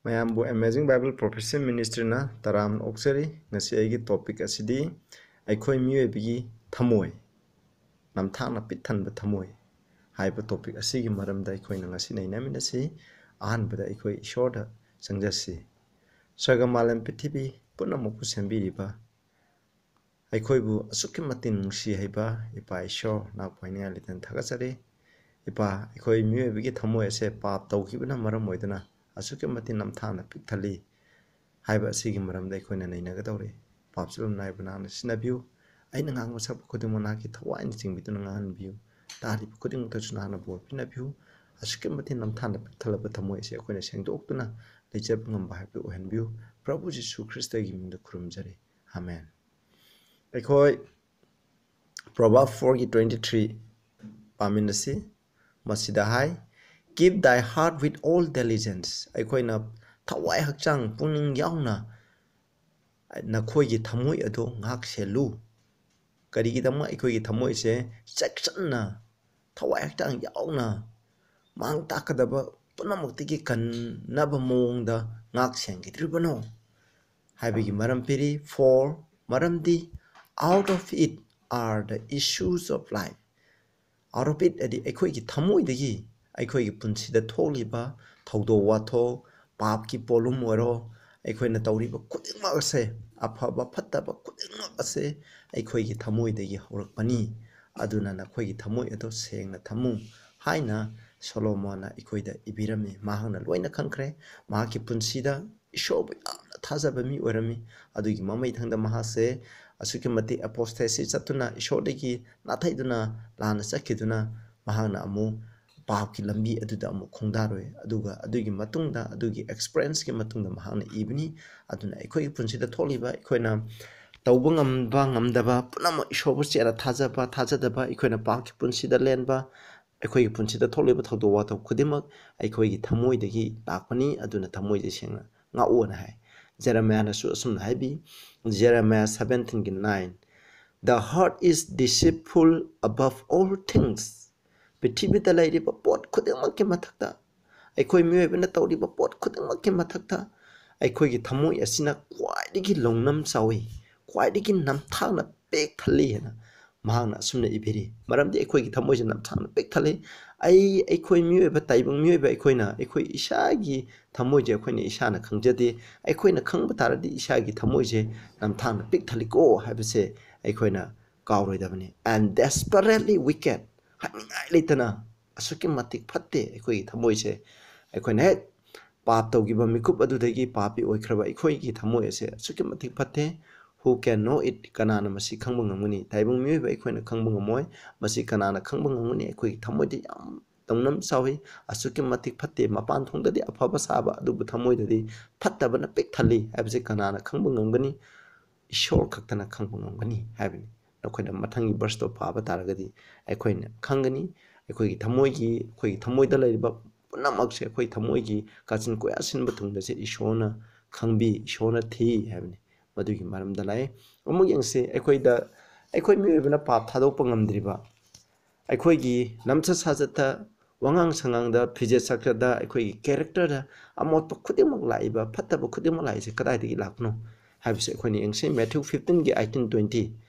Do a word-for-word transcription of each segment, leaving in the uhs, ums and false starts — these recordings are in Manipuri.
ꯃꯌꯥꯝꯕꯨ Amazing Bible Prophecy Ministryꯅ ꯇꯔꯥꯝꯅ ꯑꯣꯛꯆꯔꯤ꯫ ꯉꯁꯤ ꯑꯩꯒꯤ topic ꯑꯁꯤꯗꯤ ꯑꯩꯈꯣꯏ ꯃꯤꯑꯣꯏꯕꯒꯤ ꯊꯃꯣꯏ, ꯅꯝꯊꯥꯛꯅ ꯄꯤꯛ ꯊꯟꯕ ꯊꯃꯣꯏ ꯍꯥꯏꯕ topic ꯑꯁꯤꯒꯤ ꯃꯔꯝꯗ ꯑꯩꯈꯣꯏꯅ ꯉꯁꯤ ꯅꯩꯅꯃꯤꯟꯅꯁꯤ꯫ ꯑꯍꯥꯟꯕꯗ ꯑꯩꯈꯣꯏ ꯏꯁꯣꯔꯗ ꯆꯪꯖꯁꯤ꯫ ꯁꯔꯒ ꯃꯥꯂꯦꯝ ꯄ꯭ꯔꯤꯊꯤꯕꯤ ꯄꯨꯝꯅꯃꯛꯄꯨ ꯁꯦꯝꯕꯤꯔꯤꯕ ꯑꯩꯈꯣꯏꯕꯨ ꯑꯁꯨꯛꯀꯤ ꯃꯇꯤꯛ ꯅꯨꯡꯁꯤ ꯍꯩꯕ ꯏꯄꯥ ꯏꯁꯣꯔ, ꯅꯅꯥꯎꯄꯥ ꯍꯥꯏꯅꯤꯡꯉꯥꯏ ꯂꯩꯇꯅ ꯊꯥꯒꯠꯆꯔꯤ꯫ ꯏꯄꯥ, ꯑꯩꯈꯣꯏ ꯃꯤꯑꯣꯏꯕꯒꯤ ꯊꯃꯣꯏ ꯑꯁꯦ ꯄꯥꯞ ꯇꯧꯈꯤꯕꯅ ꯃꯔꯝ ꯑꯣꯏꯗꯨꯅ ꯑꯁꯨꯛꯀꯤ ꯃꯇꯤꯛ ꯅꯝꯊꯥꯛꯅ ꯄꯤꯛ ꯊꯜꯂꯤ ꯍꯥꯏꯕ ꯑꯁꯤꯒꯤ ꯃꯔꯝꯗ ꯑꯩꯈꯣꯏꯅ ꯅꯩꯅꯒꯗꯧꯔꯤ꯫ ꯄꯥꯞ ꯆꯦꯜꯂꯝ ꯅꯥꯏꯕ ꯅꯍꯥꯛꯅ ꯁꯤꯟꯅꯕꯤꯌꯨ꯫ ꯑꯩꯅ ꯉꯥꯡꯕ ꯁꯛꯄ ꯈꯨꯗꯤꯡꯃꯛ ꯅꯍꯥꯛꯀꯤ ꯊꯋꯥꯏꯅ ꯆꯤꯡꯕꯤꯗꯨꯅ ꯉꯥꯡꯍꯟꯕꯤꯌꯨ꯫ ꯇꯥꯔꯤꯕ ꯈꯨꯗꯤꯡꯃꯛꯇꯁꯨ ꯅꯍꯥꯛꯅ ꯕꯣꯔ ꯄꯤꯅꯕꯤꯌꯨ꯫ ꯑꯁꯨꯛꯀꯤ ꯃꯇꯤꯛ ꯅꯝꯊꯥꯛꯅ ꯄꯤꯛ ꯊꯜꯂꯕ ꯊꯃꯣꯏ ꯑꯁꯤ ꯑꯩꯈꯣꯏꯅ ꯁꯦꯡꯗꯣꯛꯇꯨꯅ ꯂꯩꯖꯕ ꯉꯝꯕ ꯍꯥꯏꯕꯗꯨ ꯑꯣꯏꯍꯟꯕꯤꯌꯨ꯫ ꯄ꯭ꯔꯚꯨ ꯖꯤꯁꯨ ꯈ꯭ꯔꯤꯁꯇꯒꯤ ꯃꯤꯡꯗ ꯈꯨꯔꯨꯝꯖꯔꯤ꯫ ꯑꯃꯦꯟ꯫ ꯑꯩꯈꯣꯏ Proverb fourꯒꯤ twenty three ꯄꯥꯃꯤꯟꯅꯁꯤ꯫ ꯃꯁꯤꯗ ꯍꯥꯏ, "Keep thy heart with all diligence." ꯑꯩꯈꯣꯏꯅ ꯊꯋꯥꯏ ꯍꯛꯆꯥꯡ ꯄꯨꯛꯅꯤꯡ ꯌꯥꯎꯅ ꯅꯈꯣꯏꯒꯤ ꯊꯃꯣꯏ ꯑꯗꯨ ꯉꯥꯛ ꯁꯦꯜꯂꯨ꯫ ꯀꯔꯤꯒꯤꯗꯃꯛ ꯑꯩꯈꯣꯏꯒꯤ ꯊꯃꯣꯏꯁꯦ ꯆꯦꯛꯁꯤꯟꯅ ꯊꯋꯥꯏ ꯍꯛꯆꯥꯡ ꯌꯥꯎꯅ ꯃꯥꯡ ꯇꯥꯛꯀꯗꯕ ꯄꯨꯝꯅꯃꯛꯇꯒꯤ ꯀꯟꯅꯕ ꯃꯑꯣꯡꯗ ꯉꯥꯛ ꯁꯦꯟꯒꯗꯧꯔꯤꯕꯅꯣ ꯍꯥꯏꯕꯒꯤ ꯃꯔꯝ ꯄꯤꯔꯤ꯫ For, ꯃꯔꯝꯗꯤ, "Out of it are the issues of life." Out of it ꯍꯥꯏꯗꯤ ꯑꯩꯈꯣꯏꯒꯤ ꯊꯃꯣꯏꯗꯒꯤ ꯑꯩꯈꯣꯏꯒꯤ ꯄꯨꯟꯁꯤꯗ ꯊꯣꯛꯂꯤꯕ ꯊꯧꯗꯣꯛ ꯋꯥꯊꯣꯛ, ꯄꯥꯞꯀꯤ ꯄꯣꯠꯂꯨꯝ ꯑꯣꯏꯔꯣ, ꯑꯩꯈꯣꯏꯅ ꯇꯧꯔꯤꯕ ꯈꯨꯗꯤꯡꯃꯛ ꯑꯁꯦ, ꯑꯐꯕ ꯐꯠꯇꯕ ꯈꯨꯗꯤꯡꯃꯛ ꯑꯁꯦ ꯑꯩꯈꯣꯏꯒꯤ ꯊꯃꯣꯏꯗꯒꯤ ꯍꯧꯔꯛꯄꯅꯤ꯫ ꯑꯗꯨꯅ ꯅꯈꯣꯏꯒꯤ ꯊꯃꯣꯏ ꯑꯗꯣ ꯁꯦꯡꯅ ꯊꯝꯃꯨ ꯍꯥꯏꯅ ꯁꯣꯂꯣꯃꯣꯟꯅ ꯑꯩꯈꯣꯏꯗ ꯏꯕꯤꯔꯝꯃꯤ꯫ ꯃꯍꯥꯛꯅ ꯂꯣꯏꯅ ꯈꯪꯈ꯭ꯔꯦ꯫ ꯃꯍꯥꯛꯀꯤ ꯄꯨꯟꯁꯤꯗ ꯏꯁꯣꯔꯕꯨ ꯌꯥꯝꯅ ꯊꯥꯖꯕ ꯃꯤ ꯑꯣꯏꯔꯝꯃꯤ꯫ ꯑꯗꯨꯒꯤ ꯃꯃꯩꯊꯪꯗ ꯃꯍꯥꯛꯁꯦ ꯑꯁꯨꯛꯀꯤ ꯃꯇꯤꯛ apostasy ꯆꯠꯇꯨꯅ, ꯏꯁꯣꯔꯗꯒꯤ ꯅꯥꯊꯩꯗꯨꯅ, ꯂꯥꯟꯅ ꯆꯠꯈꯤꯗꯨꯅ, ꯃꯍꯥꯛꯅ ꯑꯃꯨꯛ ꯄꯥꯞꯀꯤ ꯂꯝꯕꯤ ꯑꯗꯨꯗ ꯑꯃꯨꯛ ꯈꯣꯡꯗꯥꯔꯨꯏ꯫ ꯑꯗꯨꯒ ꯑꯗꯨꯒꯤ ꯃꯇꯨꯡꯗ, ꯑꯗꯨꯒꯤ experienceꯀꯤ ꯃꯇꯨꯡꯗ ꯃꯍꯥꯛꯅ ꯏꯕꯅꯤ꯫ ꯑꯗꯨꯅ ꯑꯩꯈꯣꯏꯒꯤ ꯄꯨꯟꯁꯤꯗ ꯊꯣꯛꯂꯤꯕ, ꯑꯩꯈꯣꯏꯅ ꯇꯧꯕ ꯉꯝꯕ ꯉꯝꯗꯕ ꯄꯨꯝꯅꯃꯛ ꯏꯁꯣꯔꯕꯨ ꯆꯦꯠꯅ ꯊꯥꯖꯕ, ꯊꯥꯖꯗꯕ, ꯑꯩꯈꯣꯏꯅ ꯄꯥꯞꯀꯤ ꯄꯨꯟꯁꯤꯗ ꯂꯦꯟꯕ, ꯑꯩꯈꯣꯏꯒꯤ ꯄꯨꯟꯁꯤꯗ ꯊꯣꯛꯂꯤꯕ ꯊꯧꯗꯣꯛ ꯋꯥꯊꯣꯛ ꯈꯨꯗꯤꯡꯃꯛ ꯑꯩꯈꯣꯏꯒꯤ ꯊꯃꯣꯏꯗꯒꯤ ꯂꯥꯛꯄꯅꯤ꯫ ꯑꯗꯨꯅ ꯊꯃꯣꯏꯁꯦ ꯁꯦꯡꯅ ꯉꯥꯛꯑꯣꯅ ꯍꯥꯏ꯫ ꯖꯦꯔꯦꯃꯤꯌꯥꯅꯁꯨ ꯑꯁꯨꯝꯅ ꯍꯥꯏꯕꯤ, Jeremiah seventeen nine, "The heart is deceitful above all things." ꯄ꯭ꯔꯤꯊꯤꯕꯤꯗ ꯂꯩꯔꯤꯕ ꯄꯣꯠ ꯈꯨꯗꯤꯡꯃꯛꯀꯤ ꯃꯊꯛꯇ ꯑꯩꯈꯣꯏ ꯃꯤꯑꯣꯏꯕꯅ ꯇꯧꯔꯤꯕ ꯄꯣꯠ ꯈꯨꯗꯤꯡꯃꯛꯀꯤ ꯃꯊꯛꯇ ꯑꯩꯈꯣꯏꯒꯤ ꯊꯃꯣꯏ ꯑꯁꯤꯅ ꯈ꯭ꯋꯥꯏꯗꯒꯤ ꯂꯧꯅꯝ ꯆꯥꯎꯏ, ꯈ꯭ꯋꯥꯏꯗꯒꯤ ꯅꯝꯊꯥꯛꯅ ꯄꯤꯛ ꯊꯜꯂꯤ ꯍꯥꯏꯅ ꯃꯍꯥꯛꯅ ꯑꯁꯨꯝꯅ ꯏꯕꯤꯔꯤ꯫ ꯃꯔꯝꯗꯤ ꯑꯩꯈꯣꯏꯒꯤ ꯊꯃꯣꯏꯁꯦ ꯅꯝꯊꯥꯛꯅ ꯄꯤꯛ ꯊꯜꯂꯤ꯫ ꯑꯩ, ꯑꯩꯈꯣꯏ ꯃꯤꯑꯣꯏꯕ, ꯇꯥꯏꯕꯪ ꯃꯤꯑꯣꯏꯕ ꯑꯩꯈꯣꯏꯅ ꯑꯩꯈꯣꯏ ꯏꯁꯥꯒꯤ ꯊꯃꯣꯏꯁꯦ ꯑꯩꯈꯣꯏꯅ ꯏꯁꯥꯅ ꯈꯪꯖꯗꯦ꯫ ꯑꯩꯈꯣꯏꯅ ꯈꯪꯕ ꯇꯥꯔꯗꯤ ꯏꯁꯥꯒꯤ ꯊꯃꯣꯏꯁꯦ ꯅꯝꯊꯥꯛꯅ ꯄꯤꯛ ꯊꯜꯂꯤꯀꯣ ꯍꯥꯏꯕꯁꯦ ꯑꯩꯈꯣꯏꯅ ꯀꯥꯎꯔꯣꯏꯗꯕꯅꯤ꯫ And desperately wicked, ꯍꯥꯏꯅꯤꯡꯉꯥꯏ ꯂꯩꯇꯅ ꯑꯁꯨꯛꯀꯤ ꯃꯇꯤꯛ ꯐꯠꯇꯦ ꯑꯩꯈꯣꯏꯒꯤ ꯊꯃꯣꯏꯁꯦ꯫ ꯑꯩꯈꯣꯏꯅ ꯍꯦꯛ ꯄꯥꯞ ꯇꯧꯈꯤꯕ ꯃꯤꯀꯨꯞ ꯑꯗꯨꯗꯒꯤ ꯄꯥꯄꯤ ꯑꯣꯏꯈ꯭ꯔꯕ ꯑꯩꯈꯣꯏꯒꯤ ꯊꯃꯣꯏ ꯑꯁꯦ ꯑꯁꯨꯛꯀꯤ ꯃꯇꯤꯛ ꯐꯠꯇꯦ꯫ Who can know it? ꯀꯅꯥꯅ ꯃꯁꯤ ꯈꯪꯕ ꯉꯝꯒꯅꯤ? ꯇꯥꯏꯕꯪ ꯃꯤꯑꯣꯏꯕ ꯑꯩꯈꯣꯏꯅ ꯈꯪꯕ ꯉꯝꯃꯣꯏ꯫ ꯃꯁꯤ ꯀꯅꯥꯅ ꯈꯪꯕ ꯉꯝꯒꯅꯤ? ꯑꯩꯈꯣꯏꯒꯤ ꯊꯃꯣꯏꯗ ꯌꯥꯝ ꯇꯧꯅꯝ ꯆꯥꯎꯏ, ꯑꯁꯨꯛꯀꯤ ꯃꯇꯤꯛ ꯐꯠꯇꯦ꯫ ꯃꯄꯥꯟ ꯊꯣꯡꯗꯗꯤ ꯑꯐꯕ ꯁꯥꯕ, ꯑꯗꯨꯕꯨ ꯊꯃꯣꯏꯗꯗꯤ ꯐꯠꯇꯕꯅ ꯄꯤꯛ ꯊꯜꯂꯤ ꯍꯥꯏꯕꯁꯤ ꯀꯅꯥꯅ ꯈꯪꯕ ꯉꯝꯒꯅꯤ? ꯏꯁꯣꯔ ꯈꯛꯇꯅ ꯈꯪꯕ ꯉꯝꯒꯅꯤ ꯍꯥꯏꯕꯅꯤ꯫ ꯅꯈꯣꯏꯅ ꯃꯊꯪꯒꯤ verseꯇꯣ ꯄꯥꯕ ꯇꯥꯔꯒꯗꯤ ꯑꯩꯈꯣꯏꯅ ꯈꯪꯒꯅꯤ꯫ ꯑꯩꯈꯣꯏꯒꯤ ꯊꯃꯣꯏꯒꯤ, ꯑꯩꯈꯣꯏꯒꯤ ꯊꯃꯣꯏꯗ ꯂꯩꯔꯤꯕ ꯄꯨꯝꯅꯃꯛꯁꯦ, ꯑꯩꯈꯣꯏ ꯊꯃꯣꯏꯒꯤ ꯀꯥꯆꯤꯟ ꯀꯣꯌꯥ ꯁꯤꯟꯕ ꯊꯨꯡꯗꯁꯦ ꯏꯁꯣꯔꯅ ꯈꯪꯕꯤ, ꯏꯁꯣꯔꯅ ꯊꯤ ꯍꯥꯏꯕꯅꯤ꯫ ꯃꯗꯨꯒꯤ ꯃꯔꯝꯗ ꯂꯥꯛꯑꯦ꯫ ꯑꯃꯨꯛ ꯌꯦꯡꯁꯤ, ꯑꯩꯈꯣꯏꯗ, ꯑꯩꯈꯣꯏ ꯃꯤꯑꯣꯏꯕꯅ ꯄꯥꯞ ꯊꯥꯗꯣꯛꯄ ꯉꯝꯗ꯭ꯔꯤꯕ, ꯑꯩꯈꯣꯏꯒꯤ ꯂꯝꯆꯠ ꯁꯥꯖꯠꯇ, ꯋꯥꯉꯥꯡ ꯁꯉꯥꯡꯗ, ꯐꯤꯖꯦꯠ ꯆꯥꯛꯆꯠꯇ, ꯑꯩꯈꯣꯏꯒꯤ characterꯗ ꯑꯃꯣꯠꯄ ꯈꯨꯗꯤꯡꯃꯛ ꯂꯥꯛꯏꯕ, ꯐꯠꯇꯕ ꯈꯨꯗꯤꯡꯃꯛ ꯂꯥꯛꯏꯁꯦ ꯀꯗꯥꯏꯗꯒꯤ ꯂꯥꯛꯄꯅꯣ ꯍꯥꯏꯕꯁꯦ ꯑꯩꯈꯣꯏꯅ ꯌꯦꯡꯁꯤ꯫ Matthew fifteenꯒꯤ eighteen, twenty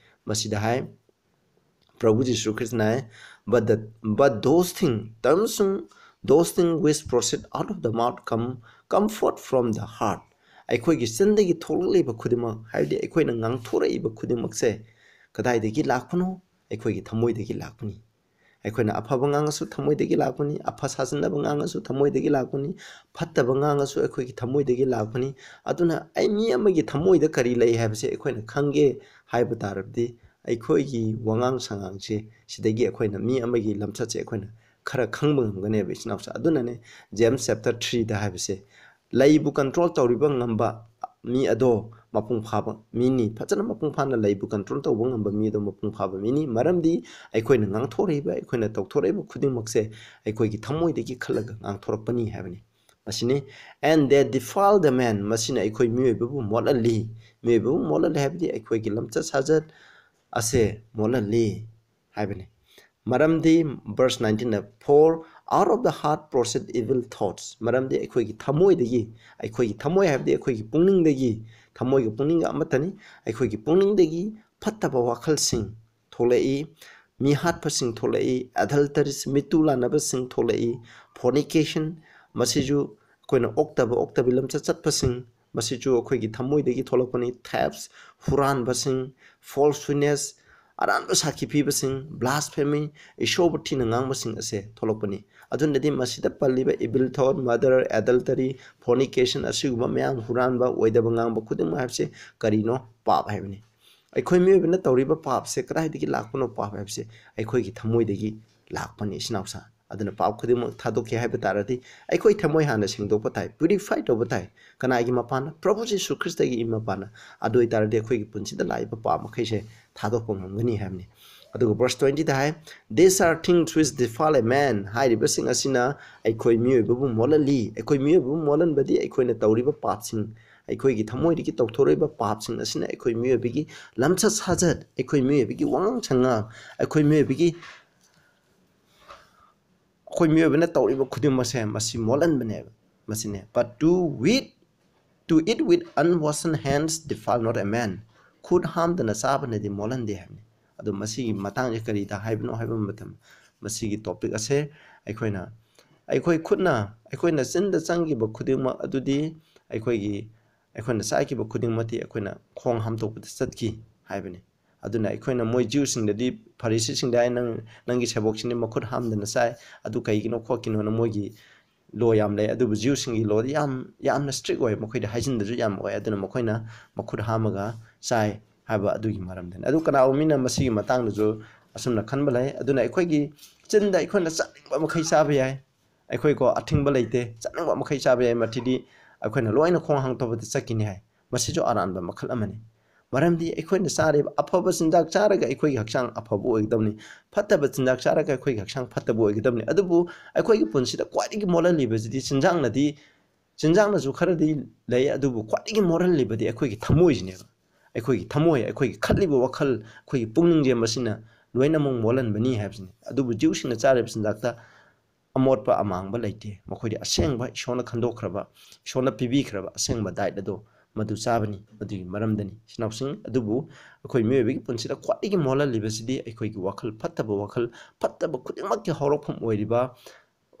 ꯃꯁꯤꯗ ꯍꯥꯏ, ꯄ꯭ꯔꯚꯨ ꯖꯤꯁꯨ ꯈ꯭ꯔꯤꯁꯅ ꯍꯥꯏ, "But the, but those things, ꯇꯝꯁꯨꯡ, those things which proceed out of the mouth come, come forth from the heart." ꯑꯩꯈꯣꯏꯒꯤ ꯆꯤꯟꯗꯒꯤ ꯊꯣꯛꯂꯛꯂꯤꯕ ꯈꯨꯗꯤꯡꯃꯛ, ꯍꯥꯏꯕꯗꯤ ꯑꯩꯈꯣꯏꯅ ꯉꯥꯡꯊꯣꯔꯛꯏꯕ ꯈꯨꯗꯤꯡꯃꯛꯁꯦ ꯀꯗꯥꯏꯗꯒꯤ ꯂꯥꯛꯄꯅꯣ? ꯑꯩꯈꯣꯏꯒꯤ ꯊꯃꯣꯏꯗꯒꯤ ꯂꯥꯛꯄꯅꯤ꯫ ꯑꯩꯈꯣꯏꯅ ꯑꯐꯕ ꯉꯥꯡꯉꯁꯨ ꯊꯃꯣꯏꯗꯒꯤ ꯂꯥꯛꯄꯅꯤ, ꯑꯐ ꯁꯥꯖꯟꯅꯕ ꯉꯥꯡꯉꯁꯨ ꯊꯃꯣꯏꯗꯒꯤ ꯂꯥꯛꯄꯅꯤ, ꯐꯠꯇꯕ ꯉꯥꯡꯉꯁꯨ ꯑꯩꯈꯣꯏꯒꯤ ꯊꯃꯣꯏꯗꯒꯤ ꯂꯥꯛꯄꯅꯤ꯫ ꯑꯗꯨꯅ ꯑꯩ, ꯃꯤ ꯑꯃꯒꯤ ꯊꯃꯣꯏꯗ ꯀꯔꯤ ꯂꯩ ꯍꯥꯏꯕꯁꯦ ꯑꯩꯈꯣꯏꯅ ꯈꯪꯒꯦ ꯍꯥꯏꯕ ꯇꯥꯔꯕꯗꯤ ꯑꯩꯈꯣꯏꯒꯤ ꯋꯥꯉꯥꯡ ꯁꯉꯥꯡꯁꯦ, ꯁꯤꯗꯒꯤ ꯑꯩꯈꯣꯏꯅ ꯃꯤ ꯑꯃꯒꯤ ꯂꯝꯆꯠꯁꯦ ꯑꯩꯈꯣꯏꯅ ꯈꯔ ꯈꯪꯕ ꯉꯝꯒꯅꯦꯕ, ꯏꯆꯤꯟ ꯏꯅꯥꯎꯁꯦ꯫ ꯑꯗꯨꯅꯅꯦ James chapter threeꯗ ꯍꯥꯏꯕꯁꯦ, "ꯂꯩꯕꯨ control ꯇꯧꯔꯤꯕ ꯉꯝꯕ ꯃꯤ ꯑꯗꯣ ꯃꯄꯨꯡ ꯐꯥꯕ ꯃꯤꯅꯤ꯫ ꯐꯖꯅ ꯃꯄꯨꯡ ꯐꯥꯅ ꯂꯩꯕꯨ control ꯇꯧꯕ ꯉꯝꯕ ꯃꯤ ꯑꯗꯣ ꯃꯄꯨꯡ ꯐꯥꯕ ꯃꯤꯅꯤ꯫ ꯃꯔꯝꯗꯤ ꯑꯩꯈꯣꯏꯅ ꯉꯥꯡꯊꯣꯔꯛꯏꯕ, ꯑꯩꯈꯣꯏꯅ ꯇꯧꯊꯣꯔꯛꯏꯕ ꯈꯨꯗꯤꯡꯃꯛꯁꯦ ꯑꯩꯈꯣꯏꯒꯤ ꯊꯃꯣꯏꯗꯒꯤ ꯈꯜꯂꯒ ꯉꯥꯡꯊꯣꯔꯛꯄꯅꯤ" ꯍꯥꯏꯕꯅꯤ꯫ ꯃꯁꯤꯅꯤ, "And they defile the man", ꯃꯁꯤꯅ ꯑꯩꯈꯣꯏ ꯃꯤꯑꯣꯏꯕꯕꯨ ꯃꯣꯠꯍꯜꯂꯤ꯫ ꯃꯤꯑꯣꯏꯕꯕꯨ ꯃꯣꯠꯍꯜꯂꯤ ꯍꯥꯏꯕꯗꯤ ꯑꯩꯈꯣꯏꯒꯤ ꯂꯝꯆꯠ ꯁꯥꯖꯠ ꯑꯁꯦ ꯃꯣꯠꯍꯜꯂꯤ ꯍꯥꯏꯕꯅꯤ꯫ ꯃꯔꯝꯗꯤ verse nineteenꯗ, "For "Out of the heart proceed evil thoughts", ꯃꯔꯝꯗꯤ ꯑꯩꯈꯣꯏꯒꯤ ꯊꯃꯣꯏꯗꯒꯤ, ꯑꯩꯈꯣꯏꯒꯤ ꯊꯃꯣꯏ ꯍꯥꯏꯕꯗꯤ ꯑꯩꯈꯣꯏꯒꯤ ꯄꯨꯛꯅꯤꯡꯗꯒꯤ, ꯊꯃꯣꯏꯒ ꯄꯨꯛꯅꯤꯡꯒ ꯑꯃꯠꯇꯅꯤ, ꯑꯩꯈꯣꯏꯒꯤ ꯄꯨꯛꯅꯤꯡꯗꯒꯤ ꯐꯠꯇꯕ ꯋꯥꯈꯜꯁꯤꯡ ꯊꯣꯛꯂꯛꯏ, ꯃꯤ ꯍꯥꯠꯄꯁꯤꯡ ꯊꯣꯛꯂꯛꯏ, adulteries, ꯃꯤꯇꯨ ꯂꯥꯟꯅꯕꯁꯤꯡ ꯊꯣꯛꯂꯛꯏ, fornication, ꯃꯁꯤꯁꯨ ꯑꯩꯈꯣꯏꯅ ꯑꯣꯛꯇꯕ ꯑꯣꯛꯇꯕꯤ ꯂꯝꯆꯠ ꯆꯠꯄꯁꯤꯡ, ꯃꯁꯤꯁꯨ ꯑꯩꯈꯣꯏꯒꯤ ꯊꯃꯣꯏꯗꯒꯤ ꯊꯣꯛꯂꯛꯄꯅꯤ꯫ Thefts, ꯍꯨꯔꯥꯟꯕꯁꯤꯡ, false witness, ꯑꯔꯥꯟꯕ ꯁꯥꯈꯤ ꯄꯤꯕꯁꯤꯡ, blasphemy, ꯏꯁꯣꯔꯕꯨ ꯊꯤꯅ ꯉꯥꯡꯕꯁꯤꯡ ꯑꯁꯦ ꯊꯣꯛꯂꯛꯄꯅꯤ꯫ ꯑꯗꯨꯅꯗꯤ ꯃꯁꯤꯗ ꯄꯜꯂꯤꯕ evil thought, murder, adultery, fornication, ꯑꯁꯤꯒꯨꯝꯕ ꯃꯌꯥꯝ, ꯍꯨꯔꯥꯟꯕ, ꯑꯣꯏꯗꯕ ꯉꯥꯡꯕ ꯈꯨꯗꯤꯡꯃꯛ ꯍꯥꯏꯕꯁꯤ ꯀꯔꯤꯅꯣ? ꯄꯥꯞ ꯍꯥꯏꯕꯅꯤ꯫ ꯑꯩꯈꯣꯏ ꯃꯤꯑꯣꯏꯕꯅ ꯇꯧꯔꯤꯕ ꯄꯥꯞꯁꯦ ꯀꯗꯥꯏꯗꯒꯤ ꯂꯥꯛꯄꯅꯣ? ꯄꯥꯞ ꯍꯥꯏꯕꯁꯦ ꯑꯩꯈꯣꯏꯒꯤ ꯊꯃꯣꯏꯗꯒꯤ ꯂꯥꯛꯄꯅꯤ, ꯏꯆꯤꯟ ꯏꯅꯥꯎꯁꯥ꯫ ꯑꯗꯨꯅ ꯄꯥꯞ ꯈꯨꯗꯤꯡꯃꯛ ꯊꯥꯗꯣꯛꯀꯦ ꯍꯥꯏꯕ ꯇꯥꯔꯗꯤ ꯑꯩꯈꯣꯏ ꯊꯃꯣꯏ ꯍꯥꯟꯅ ꯁꯦꯡꯗꯣꯛꯄ ꯇꯥꯏ, purify ꯇꯧꯕ ꯇꯥꯏ꯫ ꯀꯅꯥꯒꯤ ꯃꯄꯥꯟꯅ? ꯄ꯭ꯔꯚꯨ ꯖꯤꯁꯨ ꯈ꯭ꯔꯤꯁꯇꯒꯤ ꯏ ꯃꯄꯥꯟꯅ꯫ ꯑꯗꯨ ꯑꯣꯏꯇꯥꯔꯗꯤ ꯑꯩꯈꯣꯏꯒꯤ ꯄꯨꯟꯁꯤꯗ ꯂꯥꯛꯏꯕ ꯄꯥꯞ ꯃꯈꯩꯁꯦ ꯊꯥꯗꯣꯛꯄ ꯉꯝꯒꯅꯤ ꯍꯥꯏꯕꯅꯤ꯫ ꯑꯗꯨꯒ verse twenty the high, "These are things which defile a man", ꯍꯥꯏꯔꯤꯕꯁꯤꯡ ꯑꯁꯤꯅ ꯑꯩꯈꯣꯏ ꯃꯤꯑꯣꯏꯕꯕꯨ ꯃꯣꯠꯍꯜꯂꯤ꯫ ꯑꯩꯈꯣꯏ ꯃꯤꯑꯣꯏꯕꯕꯨ ꯃꯣꯠꯍꯟꯕꯗꯤ ꯑꯩꯈꯣꯏꯅ ꯇꯧꯔꯤꯕ ꯄꯥꯞꯁꯤꯡ, ꯑꯩꯈꯣꯏꯒꯤ ꯊꯃꯣꯏꯗꯒꯤ ꯇꯧꯊꯣꯔꯛꯏꯕ ꯄꯥꯞꯁꯤꯡ ꯑꯁꯤꯅ ꯑꯩꯈꯣꯏ ꯃꯤꯑꯣꯏꯕꯒꯤ ꯂꯝꯆꯠ ꯁꯥꯖꯠ, ꯑꯩꯈꯣꯏ ꯃꯤꯑꯣꯏꯕꯒꯤ ꯋꯥꯉꯥꯡ ꯁꯉꯥꯡ, ꯑꯩꯈꯣꯏ ꯃꯤꯑꯣꯏꯕꯒꯤ, ꯑꯩꯈꯣꯏ ꯃꯤꯑꯣꯏꯕꯅ ꯇꯧꯔꯤꯕ ꯈꯨꯗꯤꯡꯃꯛꯁꯦ ꯃꯁꯤ ꯃꯣꯠꯍꯟꯕꯅꯦꯕ꯫ ꯃꯁꯤꯅꯦ, "But to wit, to eat with unwashen hands defile not a man", ꯈꯨꯠ ꯍꯥꯝꯗꯅ ꯆꯥꯕꯅꯗꯤ ꯃꯣꯠꯍꯟꯗꯦ ꯍꯥꯏꯕꯅꯤ꯫ ꯑꯗꯣ ꯃꯁꯤꯒꯤ ꯃꯇꯥꯡꯁꯦ ꯀꯔꯤꯗ ꯍꯥꯏꯕꯅꯣ ꯍꯥꯏꯕ ꯃꯇꯝ, ꯃꯁꯤꯒꯤ topic ꯑꯁꯦ ꯑꯩꯈꯣꯏꯅ, ꯑꯩꯈꯣꯏ ꯈꯨꯠꯅ, ꯑꯩꯈꯣꯏꯅ ꯆꯤꯟꯗ ꯆꯪꯈꯤꯕ ꯈꯨꯗꯤꯡꯃꯛ ꯑꯗꯨꯗꯤ ꯑꯩꯈꯣꯏꯒꯤ, ꯑꯩꯈꯣꯏꯅ ꯆꯥꯈꯤꯕ ꯈꯨꯗꯤꯡꯃꯛꯇꯤ ꯑꯩꯈꯣꯏꯅ ꯈꯣꯡ ꯍꯥꯝꯗꯣꯛꯄꯗ ꯆꯠꯈꯤ ꯍꯥꯏꯕꯅꯤ꯫ ꯑꯗꯨꯅ ꯑꯩꯈꯣꯏꯅ ꯃꯣꯏ ꯖ꯭ꯌꯨꯁꯤꯡꯗꯗꯤ, ꯐꯔꯤꯁꯤꯁꯤꯡꯗ ꯍꯥꯏ, "ꯅꯪ, ꯅꯪꯒꯤ ꯁꯦꯕꯣꯛꯁꯤꯡꯗꯤ ꯃꯈꯨꯠ ꯍꯥꯝꯗꯅ ꯆꯥꯏ, ꯑꯗꯨ ꯀꯩꯒꯤꯅꯣ ꯈꯣꯠꯀꯤꯅꯣꯅ?" ꯃꯣꯏꯒꯤ law ꯌꯥꯝ ꯂꯩ꯫ ꯑꯗꯨꯕꯨ ꯖ꯭ꯌꯨꯁꯤꯡꯒꯤ lawꯗꯤ ꯌꯥꯝ, ꯌꯥꯝꯅ strict ꯑꯣꯏ, ꯃꯈꯣꯏꯗ ꯍꯥꯏꯖꯤꯟꯗꯁꯨ ꯌꯥꯝ ꯑꯣꯏ꯫ ꯑꯗꯨꯅ ꯃꯈꯣꯏꯅ ꯃꯈꯨꯠ ꯍꯥꯝꯃꯒ ꯆꯥꯏ ꯍꯥꯏꯕ ꯑꯗꯨꯒꯤ ꯃꯔꯝꯗꯅꯤ꯫ ꯑꯗꯨ ꯀꯅꯥꯒꯨꯝꯕ ꯃꯤꯅ ꯃꯁꯤꯒꯤ ꯃꯇꯥꯡꯗꯁꯨ ꯑꯁꯨꯝꯅ ꯈꯟꯕ ꯂꯩ꯫ ꯑꯗꯨꯅ ꯑꯩꯈꯣꯏꯒꯤ ꯆꯤꯟꯗ ꯑꯩꯈꯣꯏꯅ ꯆꯥꯅꯤꯡꯕ ꯃꯈꯩ ꯆꯥꯕ ꯌꯥꯏ꯫ ꯑꯩꯈꯣꯏꯀꯣ ꯑꯊꯤꯡꯕ ꯂꯩꯇꯦ, ꯆꯥꯅꯤꯡꯕ ꯃꯈꯩ ꯆꯥꯕ ꯌꯥꯏ꯫ ꯃꯁꯤꯗꯤ ꯑꯩꯈꯣꯏꯅ ꯂꯣꯏꯅ ꯈꯣꯡ ꯍꯥꯡꯗꯣꯛꯄꯗ ꯆꯠꯈꯤꯅꯤ ꯍꯥꯏ꯫ ꯃꯁꯤꯁꯨ ꯑꯔꯥꯟꯕ ꯃꯈꯜ ꯑꯃꯅꯤ꯫ ꯃꯔꯝꯗꯤ ꯑꯩꯈꯣꯏꯅ ꯆꯥꯔꯤꯕ ꯑꯐꯕ ꯆꯤꯟꯖꯥꯛ ꯆꯥꯔꯒ ꯑꯩꯈꯣꯏꯒꯤ ꯍꯛꯆꯥꯡ ꯑꯐꯕ ꯑꯣꯏꯒꯗꯕꯅꯤ, ꯐꯠꯇꯕ ꯆꯤꯟꯖꯥꯛ ꯆꯥꯔꯒ ꯑꯩꯈꯣꯏꯒꯤ ꯍꯛꯆꯥꯡ ꯐꯠꯇꯕ ꯑꯣꯏꯒꯗꯕꯅꯤ꯫ ꯑꯗꯨꯕꯨ ꯑꯩꯈꯣꯏꯒꯤ ꯄꯨꯟꯁꯤꯗ ꯈ꯭ꯋꯥꯏꯗꯒꯤ ꯃꯣꯠꯍꯜꯂꯤꯕꯁꯤꯗꯤ ꯆꯤꯟꯖꯥꯛꯅꯗꯤ, ꯆꯤꯟꯖꯥꯛꯅꯁꯨ ꯈꯔꯗꯤ ꯂꯩ, ꯑꯗꯨꯕꯨ ꯈ꯭ꯋꯥꯏꯗꯒꯤ ꯃꯣꯠꯍꯜꯂꯤꯕꯗꯤ ꯑꯩꯈꯣꯏꯒꯤ ꯊꯃꯣꯏꯁꯤꯅꯦꯕ꯫ ꯑꯩꯈꯣꯏꯒꯤ ꯊꯃꯣꯏ, ꯑꯩꯈꯣꯏꯒꯤ ꯈꯜꯂꯤꯕ ꯋꯥꯈꯜ, ꯑꯩꯈꯣꯏꯒꯤ ꯄꯨꯛꯅꯤꯡꯁꯦ ꯃꯁꯤꯅ ꯂꯣꯏꯅꯃꯛ ꯃꯣꯠꯍꯟꯕꯅꯤ ꯍꯥꯏꯕꯁꯤꯅꯤ꯫ ꯑꯗꯨꯕꯨ ꯖ꯭ꯌꯨꯁꯤꯡꯅ ꯆꯥꯔꯤꯕ ꯆꯤꯟꯖꯥꯛꯇ ꯑꯃꯣꯠꯄ ꯑꯃꯥꯡꯕ ꯂꯩꯇꯦ꯫ ꯃꯈꯣꯏꯗꯤ ꯑꯁꯦꯡꯕ ꯏꯁꯣꯔꯅ ꯈꯟꯗꯣꯛꯈ꯭ꯔꯕ, ꯏꯁꯣꯔꯅ ꯄꯤꯕꯤꯈ꯭ꯔꯕ ꯑꯁꯦꯡꯕ diet ꯑꯗꯣ ꯃꯗꯨ ꯆꯥꯕꯅꯤ꯫ ꯃꯗꯨꯒꯤ ꯃꯔꯝꯗꯅꯤ, ꯏꯆꯤꯟ ꯏꯅꯥꯎꯁꯤꯡ꯫ ꯑꯗꯨꯕꯨ ꯑꯩꯈꯣꯏ ꯃꯤꯑꯣꯏꯕꯒꯤ ꯄꯨꯟꯁꯤꯗ ꯈ꯭ꯋꯥꯏꯗꯒꯤ ꯃꯣꯜꯍꯜꯂꯤꯕꯁꯤꯗꯤ ꯑꯩꯈꯣꯏꯒꯤ ꯋꯥꯈꯜ ꯐꯠꯇꯕ, ꯋꯥꯈꯜ ꯐꯠꯇꯕ ꯈꯨꯗꯤꯡꯃꯛꯀꯤ ꯍꯧꯔꯛꯐꯝ ꯑꯣꯏꯔꯤꯕ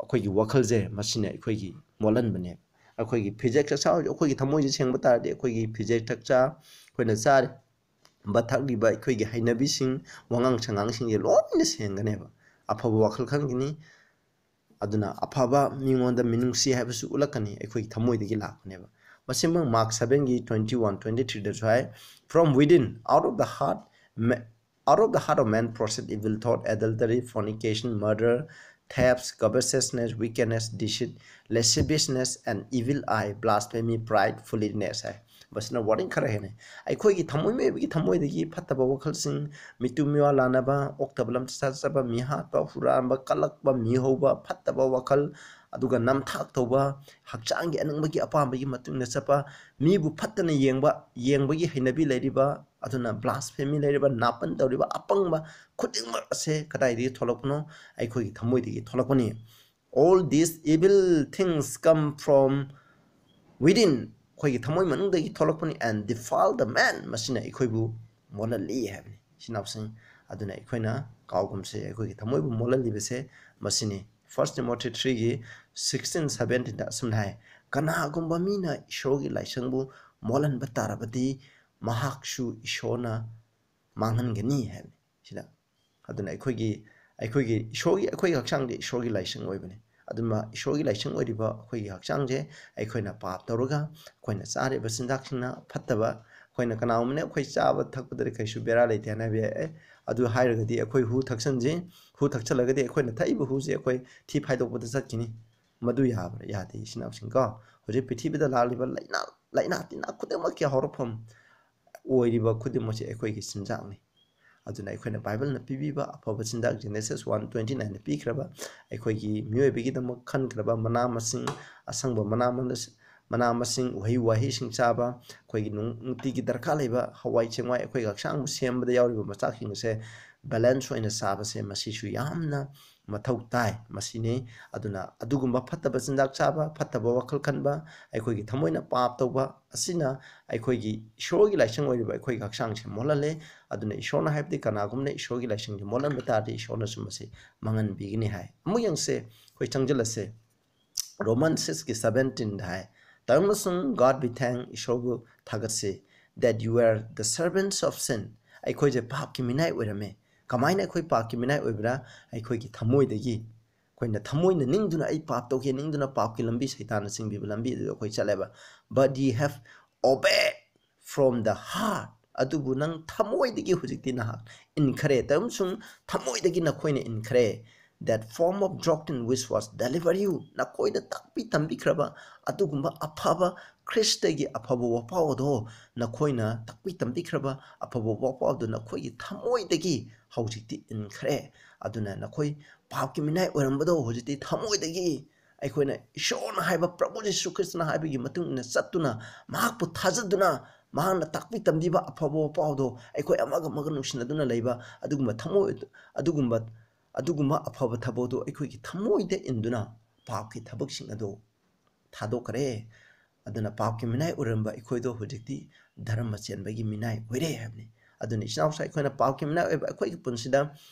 ꯑꯩꯈꯣꯏꯒꯤ ꯋꯥꯈꯜꯁꯦ, ꯃꯁꯤꯅ ꯑꯩꯈꯣꯏꯒꯤ ꯃꯣꯜꯍꯟꯕꯅꯦ꯫ ꯑꯩꯈꯣꯏꯒꯤ ꯐꯤꯖꯦꯠ ꯆꯥꯛꯆꯥ ꯑꯣꯏꯔꯁꯨ ꯑꯩꯈꯣꯏꯒꯤ ꯊꯃꯣꯏꯁꯦ ꯁꯦꯡꯕ ꯇꯥꯔꯗꯤ ꯑꯩꯈꯣꯏꯒꯤ ꯐꯤꯖꯦꯠ ꯆꯥꯛꯆꯥ, ꯑꯩꯈꯣꯏꯅ ꯆꯥꯔꯤꯕ ꯊꯛꯂꯤꯕ ꯑꯩꯈꯣꯏꯒꯤ ꯍꯩꯅꯕꯤꯁꯤꯡ, ꯋꯥꯉꯥꯡ ꯁꯉꯥꯡꯁꯤꯡꯁꯦ ꯂꯣꯏꯅ ꯁꯦꯡꯒꯅꯦꯕ꯫ ꯑꯐꯕ ꯋꯥꯈꯜ ꯈꯟꯒꯅꯤ, ꯑꯗꯨꯅ ꯑꯐꯕ ꯃꯤꯉꯣꯟꯗ ꯃꯤꯅꯨꯡꯁꯤ ꯍꯥꯏꯕꯁꯨ ꯎꯠꯂꯛꯀꯅꯤ, ꯑꯩꯈꯣꯏꯒꯤ ꯊꯃꯣꯏꯗꯒꯤ ꯂꯥꯛꯄꯅꯦꯕ꯫ ꯃꯁꯤꯃꯛ Mark seven ꯒꯤ twenty one, twenty three ꯗꯁꯨ ꯍꯥꯏ, "From within, out of the heart, ma-, out of the heart of man proceed evil thought, adultery, fornication, murder, thefts, covetousness, wickedness, deceit, lasciviousness, and evil eye, blasphemy, pride, foolishness" ꯍꯥꯏ꯫ ꯃꯁꯤꯅ warning ꯈꯔ ꯍꯦꯟꯅ ꯑꯩꯈꯣꯏꯒꯤ ꯊꯃꯣꯏ, ꯃꯤꯑꯣꯏꯕꯒꯤ ꯊꯃꯣꯏꯗꯒꯤ ꯐꯠꯇꯕ ꯋꯥꯈꯜꯁꯤꯡ, ꯃꯤꯇꯨ ꯃꯤꯋꯥ ꯂꯥꯟꯅꯕ, ꯑꯣꯛꯇꯕ ꯂꯝꯆꯠ ꯆꯠꯆꯕ, ꯃꯤꯍꯥꯠꯄ, ꯍꯨꯔꯥꯟꯕ, ꯀꯜꯂꯛꯄ, ꯃꯤꯍꯧꯕ, ꯐꯠꯇꯕ ꯋꯥꯈꯜ, ꯑꯗꯨꯒ ꯅꯝꯊꯥꯛ ꯇꯧꯕ, ꯍꯛꯆꯥꯡꯒꯤ ꯑꯅꯤꯡꯕꯒꯤ ꯑꯄꯥꯝꯕꯒꯤ ꯃꯇꯨꯡ ꯏꯟꯅ ꯆꯠꯄ, ꯃꯤꯕꯨ ꯐꯠꯇꯅ ꯌꯦꯡꯕ, ꯌꯦꯡꯕꯒꯤ ꯍꯩꯅꯕꯤ ꯂꯩꯔꯤꯕ, ꯑꯗꯨꯅ blasphemy ꯂꯩꯔꯤꯕ, ꯅꯥꯄꯟ ꯇꯧꯔꯤꯕ, ꯑꯄꯪꯕ ꯈꯨꯗꯤꯡꯃꯛ ꯑꯁꯦ ꯀꯗꯥꯏꯗꯒꯤ ꯊꯣꯛꯂꯛꯄꯅꯣ? ꯑꯩꯈꯣꯏꯒꯤ ꯊꯃꯣꯏꯗꯒꯤ ꯊꯣꯛꯂꯛꯄꯅꯤ꯫ "All these evil things come from within." ꯑꯩꯈꯣꯏꯒꯤ ꯊꯃꯣꯏ ꯃꯅꯨꯡꯗꯒꯤ ꯊꯣꯛꯂꯛꯄꯅꯤ, "and defile the man." ꯃꯁꯤꯅ ꯑꯩꯈꯣꯏꯕꯨ ꯃꯣꯜꯍꯜꯂꯤ ꯍꯥꯏꯕꯅꯤ, ꯏꯆꯤꯟ ꯏꯅꯥꯎꯁꯤꯡ꯫ ꯑꯗꯨꯅ ꯑꯩꯈꯣꯏꯅ ꯀꯥꯎꯒꯨꯝꯁꯦ, ꯑꯩꯈꯣꯏꯒꯤ ꯊꯃꯣꯏꯕꯨ ꯃꯣꯜꯍꯜꯂꯤꯕꯁꯦ ꯃꯁꯤꯅꯤ꯫ First Timothy three ꯒꯤ sixteen seventeen ꯗ ꯑꯁꯨꯝꯅ ꯍꯥꯏ, "ꯀꯅꯥꯒꯨꯝꯕ ꯃꯤꯅ ꯏꯁꯣꯔꯒꯤ ꯂꯥꯏꯁꯪꯕꯨ ꯃꯣꯜꯍꯟꯕ ꯇꯥꯔꯕꯗꯤ ꯃꯍꯥꯛꯁꯨ ꯏꯁꯣꯔꯅ ꯃꯥꯡꯍꯟꯒꯅꯤ" ꯍꯥꯏꯕꯅꯤ꯫ ꯁꯤꯗ ꯑꯗꯨꯅ ꯑꯩꯈꯣꯏꯒꯤ, ꯑꯩꯈꯣꯏꯒꯤ ꯏꯁꯣꯔꯒꯤ, ꯑꯩꯈꯣꯏꯒꯤ ꯍꯛꯆꯥꯡꯗꯤ ꯏꯁꯣꯔꯒꯤ ꯂꯥꯏꯁꯪ ꯑꯣꯏꯕꯅꯤ꯫ ꯑꯗꯨꯅ ꯏꯁꯣꯔꯒꯤ ꯂꯥꯏꯁꯪ ꯑꯣꯏꯔꯤꯕ ꯑꯩꯈꯣꯏꯒꯤ ꯍꯛꯆꯥꯡꯁꯦ ꯑꯩꯈꯣꯏꯅ ꯄꯥꯞ ꯇꯧꯔꯒ, ꯑꯩꯈꯣꯏꯅ ꯆꯥꯔꯤꯕ ꯆꯤꯟꯖꯥꯛꯁꯤꯡꯅ ꯐꯠꯇꯕ, ꯑꯩꯈꯣꯏꯅ ꯀꯅꯥꯒꯨꯝꯕꯅ ꯑꯩꯈꯣꯏ ꯆꯥꯕ ꯊꯛꯄꯗꯗꯤ ꯀꯩꯁꯨ ꯕꯦꯔꯥ ꯂꯩꯇꯦ ꯍꯥꯏꯅ ꯍꯥꯏꯕ ꯌꯥꯏ꯫ "ꯑꯦ, ꯑꯗꯨ ꯍꯥꯏꯔꯒꯗꯤ ꯑꯩꯈꯣꯏ ꯍꯨ ꯊꯛꯆꯟꯁꯤ, ꯍꯨ ꯊꯛꯆꯜꯂꯒꯗꯤ ꯑꯩꯈꯣꯏꯅ ꯊꯛꯏꯕ ꯍꯨꯁꯦ ꯑꯩꯈꯣꯏ ꯊꯤ ꯐꯥꯏꯗꯣꯛꯄꯗ ꯆꯠꯈꯤꯅꯤ"꯫ ꯃꯗꯨ ꯌꯥꯕ꯭ꯔꯥ? ꯌꯥꯗꯦ, ꯏꯆꯤꯟ ꯏꯅꯥꯎꯁꯤꯡ ꯀꯣ꯫ ꯍꯧꯖꯤꯛ ꯄ꯭ꯔꯤꯊꯤꯕꯤꯗ ꯂꯥꯛꯂꯤꯕ ꯂꯥꯏꯅꯥ, ꯂꯥꯏꯅꯥ ꯇꯤꯟꯅꯥ ꯈꯨꯗꯤꯡꯃꯛꯀꯤ ꯍꯧꯔꯛꯐꯝ ꯑꯣꯏꯔꯤꯕ ꯈꯨꯗꯤꯡꯃꯛꯁꯦ ꯑꯩꯈꯣꯏꯒꯤ ꯆꯤꯟꯖꯥꯛꯅꯤ꯫ ꯑꯗꯨꯅ ꯑꯩꯈꯣꯏꯅ ꯕꯥꯏꯕꯜꯅ ꯄꯤꯕꯤꯕ ꯑꯐꯕ ꯆꯤꯟꯖꯥꯛ, Genesis one twenty nine ꯗ ꯄꯤꯈ꯭ꯔꯕ, ꯑꯩꯈꯣꯏꯒꯤ ꯃꯤꯑꯣꯏꯕꯒꯤꯗꯃꯛ ꯈꯟꯈ꯭ꯔꯕ ꯃꯅꯥ ꯃꯁꯤꯡ, ꯑꯁꯪꯕ ꯃꯅꯥ ꯃꯁꯤꯡ, ꯃꯅꯥ ꯃꯁꯤꯡ, ꯎꯍꯩ ꯋꯥꯍꯩꯁꯤꯡ ꯆꯥꯕ, ꯑꯩꯈꯣꯏꯒꯤ ꯅꯨꯡ-, ꯅꯨꯡꯇꯤꯒꯤ ꯗꯔꯀꯥꯔ ꯂꯩꯕ ꯍꯋꯥꯏ ꯆꯦꯡꯋꯥꯏ, ꯑꯩꯈꯣꯏꯒꯤ ꯍꯛꯆꯥꯡꯕꯨ ꯁꯦꯝꯕꯗ ꯌꯥꯎꯔꯤꯕ ꯃꯆꯥꯛꯁꯤꯡ ꯑꯁꯦ ꯕꯦꯂꯦꯟꯁ ꯑꯣꯏꯅ ꯆꯥꯕꯁꯦ ꯃꯁꯤꯁꯨ ꯌꯥꯝꯅ ꯃꯊꯧ ꯇꯥꯏ꯫ ꯃꯁꯤꯅꯤ꯫ ꯑꯗꯨꯅ ꯑꯗꯨꯒꯨꯝꯕ ꯐꯠꯇꯕ ꯆꯤꯟꯖꯥꯛ ꯆꯥꯕ, ꯐꯠꯇꯕ ꯋꯥꯈꯜ ꯈꯟꯕ, ꯑꯩꯈꯣꯏꯒꯤ ꯊꯃꯣꯏꯅ ꯄꯥꯞ ꯇꯧꯕ ꯑꯁꯤꯅ ꯑꯩꯈꯣꯏꯒꯤ ꯏꯁꯣꯔꯒꯤ ꯂꯥꯏꯁꯪ ꯑꯣꯏꯔꯤꯕ ꯑꯩꯈꯣꯏꯒꯤ ꯍꯛꯆꯥꯡꯁꯦ ꯃꯣꯠꯍꯜꯂꯦ꯫ ꯑꯗꯨꯅ ꯏꯁꯣꯔꯅ ꯍꯥꯏꯕꯗꯤ ꯀꯅꯥꯒꯨꯝꯕꯅ ꯏꯁꯣꯔꯒꯤ ꯂꯥꯏꯁꯪꯁꯦ ꯃꯣꯠꯍꯟꯕ ꯇꯥꯔꯗꯤ ꯏꯁꯣꯔꯅꯁꯨ ꯃꯁꯤ ꯃꯥꯡꯍꯟꯕꯤꯒꯅꯤ ꯍꯥꯏ꯫ ꯑꯃꯨꯛ ꯌꯦꯡꯁꯦ, ꯑꯩꯈꯣꯏ ꯆꯪꯁꯤꯜꯂꯁꯦ꯫ ꯔꯣꯃꯟ ꯁꯤꯛꯁꯀꯤ ꯁꯕꯦꯟꯇꯤꯟꯗ ꯍꯥꯏ, "ꯇꯧꯔꯝꯕꯁꯨꯡ God be thank, ꯏꯁꯣꯔꯕꯨ ꯊꯥꯒꯠꯁꯤ, that you were the servants of sin." ꯑꯩꯈꯣꯏꯁꯦ ꯄꯥꯞꯀꯤ ꯃꯤꯅꯥꯏ ꯑꯣꯏꯔꯝꯃꯦ꯫ ꯀꯃꯥꯏꯅ ꯑꯩꯈꯣꯏ ꯄꯥꯞꯀꯤ ꯃꯤꯅꯥꯏ ꯑꯣꯏꯕ꯭ꯔꯥ? ꯑꯩꯈꯣꯏꯒꯤ ꯊꯃꯣꯏꯗꯒꯤ ꯑꯩꯈꯣꯏꯅ ꯊꯃꯣꯏꯅ ꯅꯤꯡꯗꯨꯅ ꯑꯩ ꯄꯥꯞ ꯇꯧꯒꯦ ꯅꯤꯡꯗꯨꯅ ꯄꯥꯞꯀꯤ ꯂꯝꯕꯤ, ꯁꯩꯇꯥꯟꯅ ꯆꯤꯡꯕꯤꯕ ꯂꯝꯕꯤ ꯑꯗꯨꯗ ꯑꯩꯈꯣꯏ ꯆꯠꯂꯦꯕ꯫ But ye have obeyed from the heart. ꯑꯗꯨꯕꯨ ꯅꯪ ꯊꯃꯣꯏꯗꯒꯤ ꯍꯧꯖꯤꯛꯇꯤ ꯅꯍꯥꯛ ꯏꯟꯈ꯭ꯔꯦ꯫ ꯇꯧꯔꯝꯁꯨꯡ ꯊꯃꯣꯏꯗꯒꯤ ꯅꯈꯣꯏꯅ ꯏꯟꯈ꯭ꯔꯦ꯫ That form of doctrine which was delivered you. ꯅꯈꯣꯏꯗ ꯇꯥꯛꯄꯤ ꯇꯝꯕꯤꯈ꯭ꯔꯕ ꯑꯗꯨꯒꯨꯝꯕ ꯑꯐꯕ ꯈ꯭ꯔꯤꯁꯇꯒꯤ ꯑꯐꯕ ꯋꯥꯄꯥꯎ ꯑꯗꯣ, ꯅꯈꯣꯏꯅ ꯇꯥꯛꯄꯤ ꯇꯝꯕꯤꯈ꯭ꯔꯕ ꯑꯐꯕ ꯋꯥꯄꯥꯎ ꯑꯗꯨ ꯅꯈꯣꯏꯒꯤ ꯊꯃꯣꯏꯗꯒꯤ ꯍꯧꯖꯤꯛꯇꯤ ꯏꯟꯈ꯭ꯔꯦ꯫ ꯑꯗꯨꯅ ꯅꯈꯣꯏ ꯄꯥꯞꯀꯤ ꯃꯤꯅꯥꯏ ꯑꯣꯏꯔꯝꯕꯗꯣ ꯍꯧꯖꯤꯛꯇꯤ ꯊꯃꯣꯏꯗꯒꯤ ꯑꯩꯈꯣꯏꯅ ꯏꯁꯣꯔꯅ ꯍꯥꯏꯕ, ꯄ꯭ꯔꯚꯨ ꯖꯤꯁꯨ ꯈ꯭ꯔꯤꯁꯇꯅ ꯍꯥꯏꯕꯒꯤ ꯃꯇꯨꯡ ꯏꯟꯅ ꯆꯠꯇꯨꯅ, ꯃꯍꯥꯛꯄꯨ ꯊꯥꯖꯗꯨꯅ, ꯃꯍꯥꯛꯅ ꯇꯥꯛꯄꯤ ꯇꯝꯕꯤꯕ ꯑꯐꯕ ꯋꯥꯄꯥꯎꯗꯣ ꯑꯩꯈꯣꯏ ꯑꯃꯒ ꯑꯃꯒ ꯅꯨꯡꯁꯤꯅꯗꯨꯅ ꯂꯩꯕ, ꯑꯗꯨꯒꯨꯝꯕ ꯊꯃꯣꯏ, ꯑꯗꯨꯒꯨꯝꯕ, ꯑꯗꯨꯒꯨꯝꯕ ꯑꯐꯕ ꯊꯕꯛꯇꯨ ꯑꯩꯈꯣꯏꯒꯤ ꯊꯃꯣꯏꯗ ꯏꯟꯗꯨꯅ ꯄꯥꯞꯀꯤ ꯊꯕꯛꯁꯤꯡ ꯑꯗꯨ ꯊꯥꯗꯣꯛꯈ꯭ꯔꯦ꯫ ꯑꯗꯨꯅ ꯄꯥꯞꯀꯤ ꯃꯤꯅꯥꯏ ꯑꯣꯏꯔꯝꯕ ꯑꯩꯈꯣꯏꯗꯣ ꯍꯧꯖꯤꯛꯇꯤ ꯙꯔꯃ ꯆꯦꯟꯕꯒꯤ ꯃꯤꯅꯥꯏ ꯑꯣꯏꯔꯦ ꯍꯥꯏꯕꯅꯤ꯫ ꯑꯗꯨꯅ ꯏꯆꯤꯟ ꯏꯅꯥꯎꯁꯥ, ꯑꯩꯈꯣꯏꯅ ꯄꯥꯞꯀꯤ ꯃꯤꯅꯥꯏ ꯑꯣꯏꯕ ꯑꯩꯈꯣꯏꯒꯤ ꯄꯨꯟꯁꯤꯗ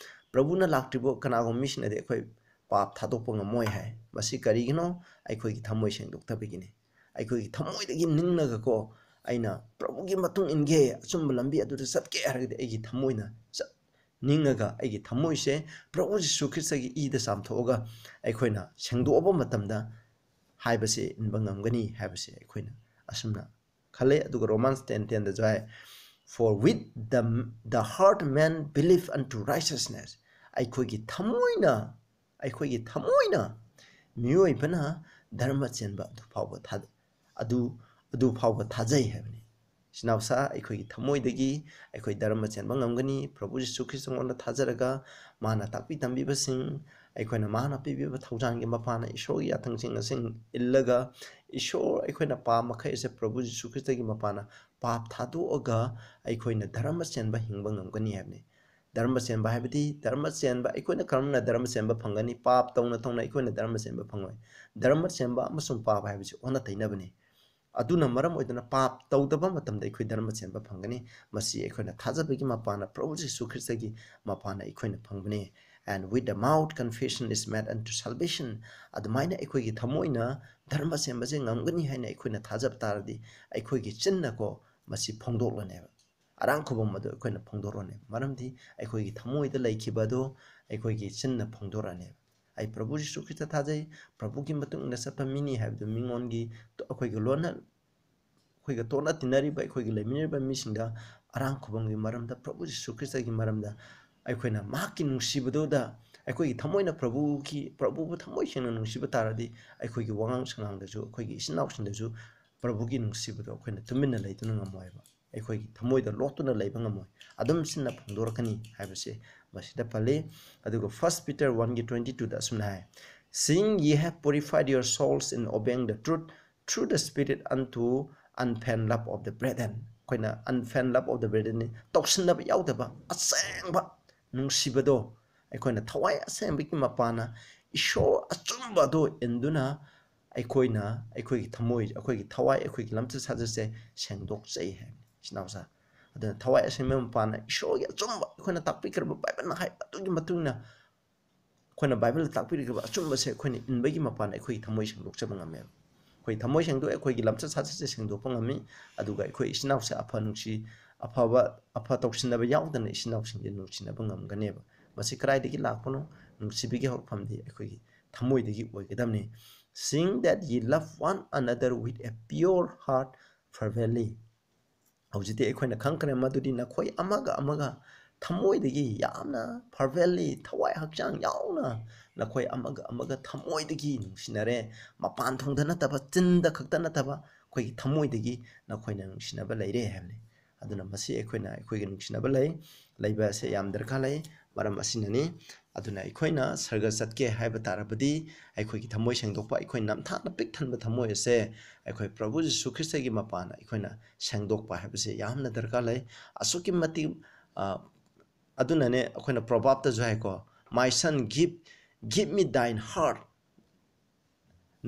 ꯄ꯭ꯔꯚꯨꯅ ꯂꯥꯛꯇ꯭ꯔꯤꯕ ꯀꯅꯥꯒꯨꯝꯕ ꯃꯤꯁꯤꯡꯅꯗꯤ ꯑꯩꯈꯣꯏ ꯄꯥꯞ ꯊꯥꯗꯣꯛꯄ ꯉꯝꯃꯣꯏ ꯍꯥꯏ꯫ ꯃꯁꯤ ꯀꯔꯤꯒꯤꯅꯣ? ꯑꯩꯈꯣꯏꯒꯤ ꯊꯃꯣꯏ ꯁꯦꯡꯗꯣꯛꯇꯕꯒꯤꯅꯤ꯫ ꯑꯩꯈꯣꯏꯒꯤ ꯊꯃꯣꯏꯗꯒꯤ ꯅꯤꯡꯂꯒꯀꯣ, ꯑꯩꯅ ꯄ꯭ꯔꯚꯨꯒꯤ ꯃꯇꯨꯡ ꯏꯟꯒꯦ, ꯑꯆꯨꯝꯕ ꯂꯝꯕꯤ ꯑꯗꯨꯗ ꯆꯠꯀꯦ ꯍꯥꯏꯔꯒꯗꯤ ꯑꯩꯒꯤ ꯊꯃꯣꯏꯅ ꯆꯠ-, ꯅꯤꯡꯉꯒ ꯑꯩꯒꯤ ꯊꯃꯣꯏꯁꯦ ꯄ꯭ꯔꯚꯨ ꯖꯤꯁꯨ ꯈ꯭ꯔꯤꯁꯇꯒꯤ ꯏꯗ ꯆꯥꯝꯊꯣꯛꯑꯒ ꯑꯩꯈꯣꯏꯅ ꯁꯦꯡꯗꯣꯛꯑꯕ ꯃꯇꯝꯗ ꯍꯥꯏꯕꯁꯦ ꯏꯟꯕ ꯉꯝꯒꯅꯤ ꯍꯥꯏꯕꯁꯦ ꯑꯩꯈꯣꯏꯅ ꯑꯁꯨꯝꯅ ꯈꯜꯂꯦ꯫ ꯑꯗꯨꯒ ꯔꯣꯃꯥꯟꯁ ꯇꯦꯟ ꯇꯦꯟꯗꯁꯨ ꯍꯥꯏ, "For with the, the heart man believe unto righteousness." ꯑꯩꯈꯣꯏꯒꯤ ꯊꯃꯣꯏꯅ, ꯑꯩꯈꯣꯏꯒꯤ ꯊꯃꯣꯏꯅ ꯃꯤꯑꯣꯏꯕꯅ ꯙꯔꯃ ꯆꯦꯟꯕ ꯑꯗꯨ ꯐꯥꯎꯕ ꯊꯥ-, ꯑꯗꯨ, ꯑꯗꯨ ꯐꯥꯎꯕ ꯊꯥꯖꯩ ꯍꯥꯏꯕꯅꯤ꯫ ꯏꯆꯤꯟ ꯏꯅꯥꯎꯁꯥ, ꯑꯩꯈꯣꯏꯒꯤ ꯊꯃꯣꯏꯗꯒꯤ ꯑꯩꯈꯣꯏ ꯙꯔꯃ ꯆꯦꯟꯕ ꯉꯝꯒꯅꯤ꯫ ꯄ꯭ꯔꯚꯨ ꯖꯤꯁꯨ ꯈ꯭ꯔꯤꯁꯇꯉꯣꯟꯗ ꯊꯥꯖꯔꯒ ꯃꯥꯅ ꯇꯥꯛꯄꯤ ꯇꯝꯕꯤꯕꯁꯤꯡ, ꯑꯩꯈꯣꯏꯅ ꯃꯥꯅ ꯄꯤꯕꯤꯕ ꯊꯧꯖꯥꯜꯒꯤ ꯃꯄꯥꯟꯅ ꯏꯁꯣꯔꯒꯤ ꯌꯥꯊꯪꯁꯤꯡ ꯑꯁꯤ ꯏꯜꯂꯒ ꯏꯁꯣꯔ ꯑꯩꯈꯣꯏꯅ ꯄꯥꯝꯕ ꯃꯈꯩ ꯑꯁꯦ ꯄ꯭ꯔꯚꯨ ꯖꯤꯁꯨ ꯈ꯭ꯔꯤꯁꯇꯒꯤ ꯃꯄꯥꯟꯅ ꯄꯥꯞ ꯊꯥꯗꯣꯛꯑꯒ ꯑꯩꯈꯣꯏꯅ ꯙꯔꯃ ꯆꯦꯟꯕ ꯍꯤꯡꯕ ꯉꯝꯒꯅꯤ ꯍꯥꯏꯕꯅꯤ꯫ ꯙꯔꯃ ꯆꯦꯟꯕ ꯍꯥꯏꯕꯗꯤ, ꯙꯔꯃ ꯆꯦꯟꯕ, ꯑꯩꯈꯣꯏꯅ ꯀꯔꯝꯅ ꯙꯔꯃ ꯆꯦꯟꯕ ꯐꯪꯒꯅꯤ? ꯄꯥꯞ ꯇꯧꯅ ꯇꯧꯅ ꯑꯩꯈꯣꯏꯅ ꯙꯔꯃ ꯆꯦꯟꯕ ꯐꯪꯂꯣꯏ꯫ ꯙꯔꯃ ꯆꯦꯟꯕ ꯑꯃꯁꯨꯡ ꯄꯥꯞ ꯍꯥꯏꯕꯁꯤ ꯑꯣꯟꯅ ꯇꯩꯅꯕꯅꯤ꯫ ꯑꯗꯨꯅ ꯃꯔꯝ ꯑꯣꯏꯗꯨꯅ ꯄꯥꯞ ꯇꯧꯗꯕ ꯃꯇꯝꯗ ꯑꯩꯈꯣꯏ ꯙꯔꯃ ꯆꯦꯟꯕ ꯐꯪꯒꯅꯤ꯫ ꯃꯁꯤ ꯑꯩꯈꯣꯏꯅ ꯊꯥꯖꯕꯒꯤ ꯃꯄꯥꯟꯅ, ꯄ꯭ꯔꯚꯨ ꯖꯤꯁꯨ ꯈ꯭ꯔꯤꯁꯇꯒꯤ ꯃꯄꯥꯟꯅ ꯑꯩꯈꯣꯏꯅ ꯐꯪꯕꯅꯤ꯫ "And with the mouth confession is made unto salvation." ꯑꯗꯨꯃꯥꯏꯅ ꯑꯩꯈꯣꯏꯒꯤ ꯊꯃꯣꯏꯅ ꯙꯔꯃ ꯆꯦꯟꯕꯁꯦ ꯉꯝꯒꯅꯤ ꯍꯥꯏꯅ ꯑꯩꯈꯣꯏꯅ ꯊꯥꯖꯕ ꯇꯥꯔꯗꯤ, ꯑꯩꯈꯣꯏꯒꯤ ꯆꯤꯟꯅꯀꯣ ꯃꯁꯤ ꯐꯣꯡꯗꯣꯛꯂꯅꯦꯕ꯫ ꯑꯔꯥꯡ ꯈꯨꯕꯝ ꯑꯗꯨ ꯑꯩꯈꯣꯏꯅ ꯐꯣꯡꯗꯣꯔꯛꯑꯅꯤ꯫ ꯃꯔꯝꯗꯤ ꯑꯩꯈꯣꯏꯒꯤ ꯊꯃꯣꯏꯗ ꯂꯩꯈꯤꯕ ꯑꯗꯨ ꯑꯩꯈꯣꯏꯒꯤ ꯆꯤꯟꯅ ꯐꯣꯡꯗꯣꯔꯛꯑꯅꯦꯕ꯫ "ꯑꯩ ꯄ꯭ꯔꯚꯨ ꯖꯤꯁꯨ ꯈ꯭ꯔꯤꯁꯇ ꯊꯥꯖꯩ, ꯄ꯭ꯔꯚꯨꯒꯤ ꯃꯇꯨꯡ ꯏꯟꯅ ꯆꯠꯄ ꯃꯤꯅꯤ" ꯍꯥꯏꯕꯗꯨ ꯃꯤꯉꯣꯟꯒꯤ, ꯑꯩꯈꯣꯏꯒ ꯂꯣꯟꯅ, ꯑꯩꯈꯣꯏꯒ ꯇꯣꯠꯅ ꯇꯤꯟꯅꯔꯤꯕ, ꯑꯩꯈꯣꯏꯒ ꯂꯩꯃꯤꯟꯅꯔꯤꯕ ꯃꯤꯁꯤꯡꯗ ꯑꯔꯥꯡ ꯈꯨꯕꯝꯒꯤ ꯃꯔꯝꯗ, ꯄ꯭ꯔꯚꯨ ꯖꯤꯁꯨ ꯈ꯭ꯔꯤꯁꯇꯒꯤ ꯃꯔꯝꯗ ꯑꯩꯈꯣꯏꯅ ꯃꯍꯥꯛꯀꯤ ꯅꯨꯡꯁꯤꯕꯗꯨꯗ, ꯑꯩꯈꯣꯏꯒꯤ ꯊꯃꯣꯏꯅ ꯄ꯭ꯔꯚꯨꯒꯤ, ꯄ꯭ꯔꯚꯨꯕꯨ ꯊꯃꯣꯏ ꯁꯦꯡꯅ ꯅꯨꯡꯁꯤꯕ ꯇꯥꯔꯗꯤ, ꯑꯩꯈꯣꯏꯒꯤ ꯋꯥꯉꯥꯡ ꯁꯉꯥꯡꯗꯁꯨ, ꯑꯩꯈꯣꯏꯒꯤ ꯏꯆꯤꯟ ꯏꯅꯥꯎꯁꯤꯡꯗꯁꯨ ꯄ꯭ꯔꯚꯨꯒꯤ ꯅꯨꯡꯁꯤꯕꯗꯣ ꯑꯩꯈꯣꯏꯅ ꯇꯨꯃꯤꯟꯅ ꯂꯩꯗꯨꯅ ꯉꯝꯃꯣꯏꯕ꯫ ꯑꯩꯈꯣꯏꯒꯤ ꯊꯃꯣꯏꯗ ꯂꯣꯠꯇꯨꯅ ꯂꯩꯕ ꯉꯝꯃꯣꯏ꯫ ꯑꯗꯨꯝ ꯆꯤꯟꯅ ꯐꯣꯡꯗꯣꯔꯛꯀꯅꯤ ꯍꯥꯏꯕꯁꯦ ꯃꯁꯤꯗ ꯄꯜꯂꯤ꯫ ꯑꯗꯨꯒ First Peter one ꯒꯤ twenty two ꯗ ꯑꯁꯨꯝꯅ ꯍꯥꯏ, "Seeing ye have purified your souls in obeying the truth through the Spirit unto unfeigned love of the brethren." ꯑꯩꯈꯣꯏꯅ unfeigned love of the brethren ꯅꯤ, ꯇꯧꯁꯤꯟꯅꯕ ꯌꯥꯎꯗꯕ ꯑꯁꯦꯡꯕ ꯅꯨꯡꯁꯤꯕꯗꯣ, ꯑꯩꯈꯣꯏꯅ ꯊꯋꯥꯏ ꯑꯁꯦꯡꯕꯒꯤ ꯃꯄꯥꯟꯅ ꯏꯁꯣꯔ ꯑꯆꯨꯝꯕ ꯑꯗꯨ ꯏꯟꯗꯨꯅ ꯑꯩꯈꯣꯏꯅ ꯑꯩꯈꯣꯏꯒꯤ ꯊꯃꯣꯏ, ꯑꯩꯈꯣꯏꯒꯤ ꯊꯋꯥꯏ, ꯑꯩꯈꯣꯏꯒꯤ ꯂꯝꯆꯠ ꯁꯥꯖꯠꯁꯦ ꯁꯦꯡꯗꯣꯛꯆꯩ ꯍꯥꯏꯕꯅꯤ, ꯏꯆꯤꯟ ꯏꯅꯥꯎꯁꯥ꯫ ꯑꯗꯨꯅ ꯊꯋꯥꯏ ꯑꯁꯦꯡꯕ ꯃꯄꯥꯟꯅ ꯏꯁꯣꯔꯒꯤ ꯑꯆꯨꯝꯕ ꯑꯩꯈꯣꯏꯅ ꯇꯥꯛꯄꯤꯈ꯭ꯔꯕ ꯕꯥꯏꯕꯜꯅ ꯍꯥꯏꯕ ꯑꯗꯨꯒꯤ ꯃꯇꯨꯡ ꯏꯟꯅ, ꯑꯩꯈꯣꯏꯅ ꯕꯥꯏꯕꯜꯗ ꯇꯥꯛꯄꯤꯔꯤꯕ ꯑꯆꯨꯝꯕꯁꯦ ꯑꯩꯈꯣꯏꯅ ꯏꯟꯕꯒꯤ ꯃꯄꯥꯟꯗ ꯑꯩꯈꯣꯏꯒꯤ ꯊꯃꯣꯏ ꯁꯦꯡꯗꯣꯛꯆꯕ ꯉꯝꯃꯦꯕ꯫ ꯑꯩꯈꯣꯏ ꯊꯃꯣꯏ ꯁꯦꯡꯗꯣꯛꯑꯦ, ꯑꯩꯈꯣꯏꯒꯤ ꯂꯝꯆꯠ ꯁꯥꯖꯠꯁꯦ ꯁꯦꯡꯗꯣꯛꯄ ꯉꯝꯃꯤ, ꯑꯗꯨꯒ ꯑꯩꯈꯣꯏ ꯏꯆꯤꯟ ꯏꯅꯥꯎꯁꯦ ꯑꯐ ꯅꯨꯡꯁꯤ, ꯑꯐꯕ, ꯑꯐ ꯇꯧꯁꯤꯟꯅꯕ ꯌꯥꯎꯗꯅ ꯏꯆꯤꯟ ꯏꯅꯥꯎꯁꯤꯡꯁꯦ ꯅꯨꯡꯁꯤꯅꯕ ꯉꯝꯒꯅꯦꯕ꯫ ꯃꯁꯤ ꯀꯗꯥꯏꯗꯒꯤ ꯂꯥꯛꯄꯅꯣ? ꯅꯨꯡꯁꯤꯕꯒꯤ ꯍꯧꯔꯛꯐꯝꯗꯤ ꯑꯩꯈꯣꯏꯒꯤ ꯊꯃꯣꯏꯗꯒꯤ ꯑꯣꯏꯒꯗꯕꯅꯤ꯫ "Seeing that ye love one another with a pure heart fervently." ꯍꯧꯖꯤꯛꯇꯤ ꯑꯩꯈꯣꯏꯅ ꯈꯪꯈ꯭ꯔꯦ ꯃꯗꯨꯗꯤ ꯅꯈꯣꯏ ꯑꯃꯒ ꯑꯃꯒ ꯊꯃꯣꯏꯗꯒꯤ ꯌꯥꯝꯅ fervently, ꯊꯋꯥꯏ ꯍꯛꯆꯥꯡ ꯌꯥꯎꯅ ꯅꯈꯣꯏ ꯑꯃꯒ ꯑꯃꯒ ꯊꯃꯣꯏꯗꯒꯤ ꯅꯨꯡꯁꯤꯅꯔꯦ꯫ ꯃꯄꯥꯟ ꯊꯣꯡꯗ ꯅꯠꯇꯕ, ꯆꯤꯟꯗ ꯈꯛꯇ ꯅꯠꯇꯕ, ꯑꯩꯈꯣꯏꯒꯤ ꯊꯃꯣꯏꯗꯒꯤ ꯅꯈꯣꯏꯅ ꯅꯨꯡꯁꯤꯅꯕ ꯂꯩꯔꯦ ꯍꯥꯏꯕꯅꯤ꯫ ꯑꯗꯨꯅ ꯃꯁꯤ ꯑꯩꯈꯣꯏꯅ, ꯑꯩꯈꯣꯏꯒꯤ ꯅꯨꯡꯁꯤꯅꯕ ꯂꯩ, ꯂꯩꯕ ꯑꯁꯦ ꯌꯥꯝ ꯗꯔꯀꯥꯔ ꯂꯩ꯫ ꯃꯔꯝ ꯑꯁꯤꯅꯅꯤ꯫ ꯑꯗꯨꯅ ꯑꯩꯈꯣꯏꯅ ꯁꯔꯒ ꯆꯠꯀꯦ ꯍꯥꯏꯕ ꯇꯥꯔꯕꯗꯤ ꯑꯩꯈꯣꯏꯒꯤ ꯊꯃꯣꯏ ꯁꯦꯡꯗꯣꯛꯄ, ꯑꯩꯈꯣꯏ ꯅꯝꯊꯥꯛꯅ ꯄꯤꯛ ꯊꯟꯕ ꯊꯃꯣꯏ ꯑꯁꯦ ꯑꯩꯈꯣꯏ ꯄ꯭ꯔꯚꯨ ꯖꯤꯁꯨ ꯈ꯭ꯔꯤꯁꯇꯒꯤ ꯃꯄꯥꯟꯅ ꯑꯩꯈꯣꯏꯅ ꯁꯦꯡꯗꯣꯛꯄ ꯍꯥꯏꯕꯁꯦ ꯌꯥꯝꯅ ꯗꯔꯀꯥꯔ ꯂꯩ꯫ ꯑꯁꯨꯛꯀꯤ ꯃꯇꯤꯛ, ꯑ, ꯑꯗꯨꯅꯅꯦ ꯑꯩꯈꯣꯏꯅ ꯄ꯭ꯔꯣꯚꯥꯞꯇꯁꯨ ꯍꯥꯏꯀꯣ, "My son, give, give me thine heart."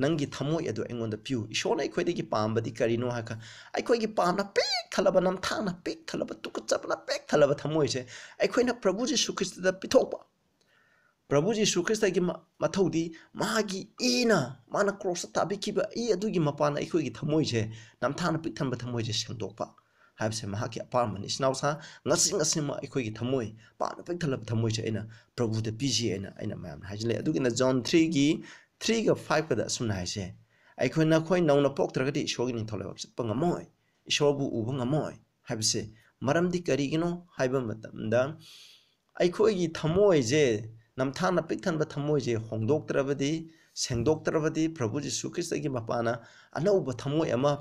ꯅꯪꯒꯤ ꯊꯃꯣꯏ ꯑꯗꯨ ꯑꯩꯉꯣꯟꯗ ꯄꯤꯌꯨ꯫ ꯏꯁꯣꯔꯅ ꯑꯩꯈꯣꯏꯗꯒꯤ ꯄꯥꯝꯕꯗꯤ ꯀꯔꯤꯅꯣ ꯍꯥꯏꯔꯒ, ꯑꯩꯈꯣꯏꯒꯤ ꯄꯥꯞꯅ ꯄꯤꯛ ꯊꯜꯂꯕ, ꯅꯝꯊꯥꯛꯅ ꯄꯤꯛ ꯊꯜꯂꯕ, ꯇꯨꯀꯠꯆꯕꯅ ꯄꯤꯛ ꯊꯜꯂꯕ ꯊꯃꯣꯏꯁꯦ ꯑꯩꯈꯣꯏꯅ ꯄ꯭ꯔꯚꯨ ꯖꯤꯁꯨ ꯈ꯭ꯔꯤꯁꯇꯗ ꯄꯤꯊꯣꯛꯄ꯫ ꯄ꯭ꯔꯚꯨ ꯖꯤꯁꯨ ꯈ꯭ꯔꯤꯁꯇꯒꯤ ꯃ-, ꯃꯊꯧꯗꯤ ꯃꯥꯒꯤ ꯏꯅ, ꯃꯥꯅ ꯀ꯭ꯔꯣꯁꯇ ꯇꯥꯕꯤꯈꯤꯕ ꯏ ꯑꯗꯨꯒꯤ ꯃꯄꯥꯟꯅ ꯑꯩꯈꯣꯏꯒꯤ ꯊꯃꯣꯏꯁꯦ, ꯅꯝꯊꯥꯛꯅ ꯄꯤꯛ ꯊꯟꯕ ꯊꯃꯣꯏꯁꯦ ꯁꯦꯡꯗꯣꯛꯄ ꯍꯥꯏꯕꯁꯦ ꯃꯍꯥꯛꯀꯤ ꯑꯄꯥꯝꯕꯅꯤ꯫ ꯏꯆꯤꯟ ꯏꯅꯥꯎꯁꯥ, ꯉꯁꯤ ꯉꯁꯤꯃꯛ ꯑꯩꯈꯣꯏꯒꯤ ꯊꯃꯣꯏ, ꯄꯥꯞꯅ ꯄꯤꯛ ꯊꯜꯂꯕ ꯊꯃꯣꯏꯁꯦ ꯑꯩꯅ ꯄ꯭ꯔꯚꯨꯗ ꯄꯤꯖꯩ ꯍꯥꯏꯅ ꯑꯩꯅ ꯃꯌꯥꯝꯅ ꯍꯥꯏꯖꯤꯜꯂꯦ꯫ ꯑꯗꯨꯒꯤꯅ ꯖꯣꯟ three ꯒꯤ three ꯒ five ꯀꯗ ꯑꯁꯨꯝꯅ ꯍꯥꯏꯁꯦ, "ꯑꯩꯈꯣꯏ ꯅꯈꯣꯏ ꯅꯧꯅ ꯄꯣꯛꯇ꯭ꯔꯒꯗꯤ ꯏꯁꯣꯔꯒꯤ ꯅꯤꯡꯊꯧ ꯂꯩꯕꯥꯛ ꯆꯠꯄ ꯉꯝꯃꯣꯏ, ꯏꯁꯣꯔꯕꯨ ꯎꯕ ꯉꯝꯃꯣꯏ" ꯍꯥꯏꯕꯁꯦ꯫ ꯃꯔꯝꯗꯤ ꯀꯔꯤꯒꯤꯅꯣ ꯍꯥꯏꯕ ꯃꯇꯝꯗ, ꯑꯩꯈꯣꯏꯒꯤ ꯊꯃꯣꯏꯁꯦ, ꯅꯝꯊꯥꯛꯅ ꯄꯤꯛ ꯊꯟꯕ ꯊꯃꯣꯏꯁꯦ ꯍꯣꯡꯗꯣꯛꯇ꯭ꯔꯕꯗꯤ, ꯁꯦꯡꯗꯣꯛꯇ꯭ꯔꯕꯗꯤ, ꯄ꯭ꯔꯚꯨ ꯖꯤꯁꯨ ꯈ꯭ꯔꯤꯁꯇꯒꯤ ꯃꯄꯥꯟꯅ ꯑꯅꯧꯕ ꯊꯃꯣꯏ ꯑꯃ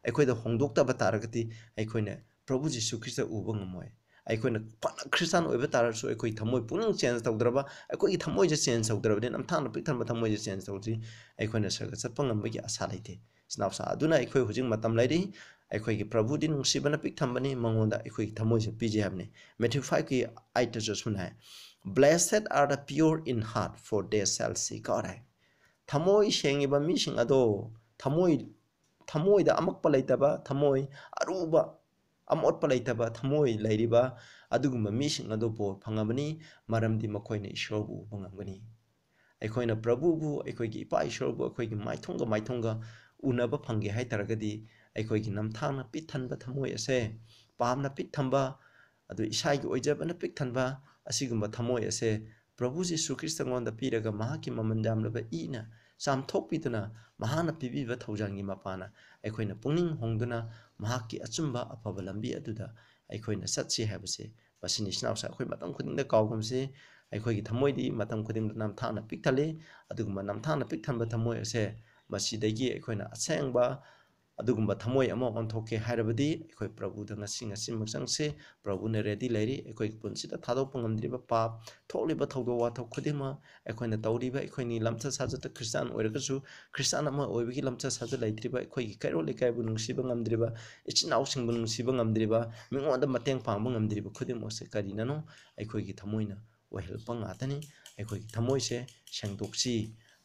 ꯑꯩꯈꯣꯏꯗ ꯍꯣꯡꯗꯣꯛꯇꯕ ꯇꯥꯔꯒꯗꯤ, ꯑꯩꯈꯣꯏꯅ ꯄ꯭ꯔꯚꯨ ꯖꯤꯁꯨ ꯈ꯭ꯔꯤꯁꯇ ꯎꯕ ꯉꯝꯃꯣꯏ꯫ ꯑꯩꯈꯣꯏꯅ ꯐꯅ ꯈ꯭ꯔꯤꯁꯇꯥꯟ ꯑꯣꯏꯕ ꯇꯥꯔꯁꯨ, ꯑꯩꯈꯣꯏꯒꯤ ꯊꯃꯣꯏ ꯄꯨꯛꯅꯤꯡ ꯆꯦꯟꯖ ꯇꯧꯗ꯭ꯔꯕ, ꯑꯩꯈꯣꯏꯒꯤ ꯊꯃꯣꯏꯁꯦ ꯆꯦꯟꯖ ꯇꯧꯗ꯭ꯔꯕꯗꯤ, ꯅꯝꯊꯥꯛꯅ ꯄꯤꯛ ꯊꯟꯕ ꯊꯃꯣꯏꯁꯦ ꯆꯦꯟꯖ ꯇꯧꯗ꯭ꯔꯤ, ꯑꯩꯈꯣꯏꯅ ꯁꯔꯒ ꯆꯠꯄ ꯉꯝꯕꯒꯤ ꯑꯁꯥ ꯂꯩꯇꯦ꯫ ꯏꯆꯤꯟ ꯏꯅꯥꯎꯁꯥ, ꯑꯗꯨꯅ ꯑꯩꯈꯣꯏ ꯍꯧꯖꯤꯛ ꯃꯇꯝ ꯂꯩꯔꯤ꯫ ꯑꯩꯈꯣꯏꯒꯤ ꯄ꯭ꯔꯚꯨꯗꯤ ꯅꯨꯡꯁꯤꯕꯅ ꯄꯤꯛ ꯊꯝꯕꯅꯤ, ꯃꯉꯣꯟꯗ ꯑꯩꯈꯣꯏꯒꯤ ꯊꯃꯣꯏꯁꯦ ꯄꯤꯖꯩ ꯍꯥꯏꯕꯅꯤ꯫ Matthew five ꯀꯤ eight ꯇꯁꯨ ꯑꯁꯨꯝꯅ ꯍꯥꯏ, "Blessed are the pure in heart, for they shall see God" ꯍꯥꯏ꯫ ꯊꯃꯣꯏ ꯁꯦꯡꯉꯤꯕ ꯃꯤꯁꯤꯡ ꯑꯗꯣ, ꯊꯃꯣꯏ, ꯊꯃꯣꯏꯗ ꯑꯃꯛꯄ ꯂꯩꯇꯕ, ꯊꯃꯣꯏ ꯑꯔꯨꯕ, ꯑꯃꯣꯠꯄ ꯂꯩꯇꯕ ꯊꯃꯣꯏ ꯂꯩꯔꯤꯕ ꯑꯗꯨꯒꯨꯝꯕ ꯃꯤꯁꯤꯡ ꯑꯗꯣ ꯕꯣꯔ ꯐꯪꯉꯕꯅꯤ, ꯃꯔꯝꯗꯤ ꯃꯈꯣꯏꯅ ꯏꯁꯣꯔꯕꯨ ꯎꯕ ꯉꯝꯒꯅꯤ꯫ ꯑꯩꯈꯣꯏꯅ ꯄ꯭ꯔꯚꯨꯕꯨ, ꯑꯩꯈꯣꯏꯒꯤ ꯏꯄꯥ ꯏꯁꯣꯔꯕꯨ ꯑꯩꯈꯣꯏꯒꯤ ꯃꯥꯏꯊꯣꯡꯒ ꯃꯥꯏꯊꯣꯡꯒ ꯎꯅꯕ ꯐꯪꯒꯦ ꯍꯥꯏ ꯇꯥꯔꯒꯗꯤ, ꯑꯩꯈꯣꯏꯒꯤ ꯅꯝꯊꯥꯛꯅ ꯄꯤꯛ ꯊꯟꯕ ꯊꯃꯣꯏ ꯑꯁꯦ, ꯄꯥꯞꯅ ꯄꯤꯛ ꯊꯟꯕ, ꯑꯗꯨ ꯏꯁꯥꯒꯤ ꯑꯣꯏꯖꯕꯅ ꯄꯤꯛ ꯊꯟꯕ ꯑꯁꯤꯒꯨꯝꯕ ꯊꯃꯣꯏ ꯑꯁꯦ ꯄ꯭ꯔꯚꯨ ꯖꯤꯁꯨ ꯈ꯭ꯔꯤꯁꯇꯉꯣꯟꯗ ꯄꯤꯔꯒ, ꯃꯍꯥꯛꯀꯤ ꯃꯃꯜ ꯌꯥꯝꯂꯕ ꯏꯅ ꯆꯥꯝꯊꯣꯛꯄꯤꯗꯨꯅ, ꯃꯍꯥꯛꯅ ꯄꯤꯕꯤꯕ ꯊꯧꯖꯥꯜꯒꯤ ꯃꯄꯥꯟꯅ ꯑꯩꯈꯣꯏꯅ ꯄꯨꯛꯅꯤꯡ ꯍꯣꯡꯗꯨꯅ, ꯃꯍꯥꯛꯀꯤ ꯑꯆꯨꯝꯕ ꯑꯐꯕ ꯂꯝꯕꯤ ꯑꯗꯨꯗ ꯑꯩꯈꯣꯏꯅ ꯆꯠꯁꯤ ꯍꯥꯏꯕꯁꯦ ꯃꯁꯤꯅꯤ꯫ ꯏꯆꯤꯟ ꯏꯅꯥꯎꯁꯥ, ꯑꯩꯈꯣꯏ ꯃꯇꯝ ꯈꯨꯗꯤꯡꯗ ꯀꯥꯎꯒꯨꯝꯁꯤ, ꯑꯩꯈꯣꯏꯒꯤ ꯊꯃꯣꯏꯗꯤ ꯃꯇꯝ ꯈꯨꯗꯤꯡꯗ ꯅꯝꯊꯥꯛꯅ ꯄꯤꯛ ꯊꯜꯂꯤ꯫ ꯑꯗꯨꯒꯨꯝꯕ ꯅꯝꯊꯥꯛꯅ ꯄꯤꯛ ꯊꯟꯕ ꯊꯃꯣꯏ ꯑꯁꯦ, ꯃꯁꯤꯗꯒꯤ ꯑꯩꯈꯣꯏꯅ ꯑꯁꯦꯡꯕ ꯑꯗꯨꯒꯨꯝꯕ ꯊꯃꯣꯏ ꯑꯃ ꯑꯣꯟꯊꯣꯛꯀꯦ ꯍꯥꯏꯔꯕꯗꯤ ꯑꯩꯈꯣꯏ ꯄ꯭ꯔꯚꯨꯗ ꯉꯁꯤ, ꯉꯁꯤꯃꯛ ꯆꯪꯁꯤ꯫ ꯄ꯭ꯔꯚꯨꯅ ready ꯂꯩꯔꯤ꯫ ꯑꯩꯈꯣꯏꯒꯤ ꯄꯨꯟꯁꯤꯗ ꯊꯥꯗꯣꯛꯄ ꯉꯝꯗ꯭ꯔꯤꯕ ꯄꯥꯞ, ꯊꯣꯛꯂꯤꯕ ꯊꯧꯗꯣꯛ ꯋꯥꯊꯣꯛ ꯈꯨꯗꯤꯡꯃꯛ, ꯑꯩꯈꯣꯏꯅ ꯇꯧꯔꯤꯕ, ꯑꯩꯈꯣꯏꯅꯤ ꯂꯝꯆꯠ ꯁꯥꯖꯠꯇ ꯈ꯭ꯔꯤꯁꯇꯥꯟ ꯑꯣꯏꯔꯒꯁꯨ, ꯈ꯭ꯔꯤꯁꯇꯥꯟ ꯑꯃ ꯑꯣꯏꯕꯒꯤ ꯂꯝꯆꯠ ꯁꯥꯖꯠ ꯂꯩꯇ꯭ꯔꯤꯕ, ꯑꯩꯈꯣꯏꯒꯤ ꯀꯩꯔꯣꯜ ꯂꯩꯀꯥꯏꯕꯨ ꯅꯨꯡꯁꯤꯕ ꯉꯝꯗ꯭ꯔꯤꯕ, ꯏꯆꯤꯟ ꯏꯅꯥꯎꯁꯤꯡꯕꯨ ꯅꯨꯡꯁꯤꯕ ꯉꯝꯗ꯭ꯔꯤꯕ, ꯃꯤꯉꯣꯟꯗ ꯃꯇꯦꯡ ꯄꯥꯡꯕ ꯉꯝꯗ꯭ꯔꯤꯕ ꯈꯨꯗꯤꯡꯃꯛꯁꯦ ꯀꯔꯤꯅꯅꯣ? ꯑꯩꯈꯣꯏꯒꯤ ꯊꯃꯣꯏꯅ ꯑꯣꯏꯍꯜꯂꯛꯄ ꯉꯥꯛꯇꯅꯤ꯫ ꯑꯩꯈꯣꯏꯒꯤ ꯊꯃꯣꯏꯁꯦ ꯁꯦꯡꯗꯣꯛꯁꯤ꯫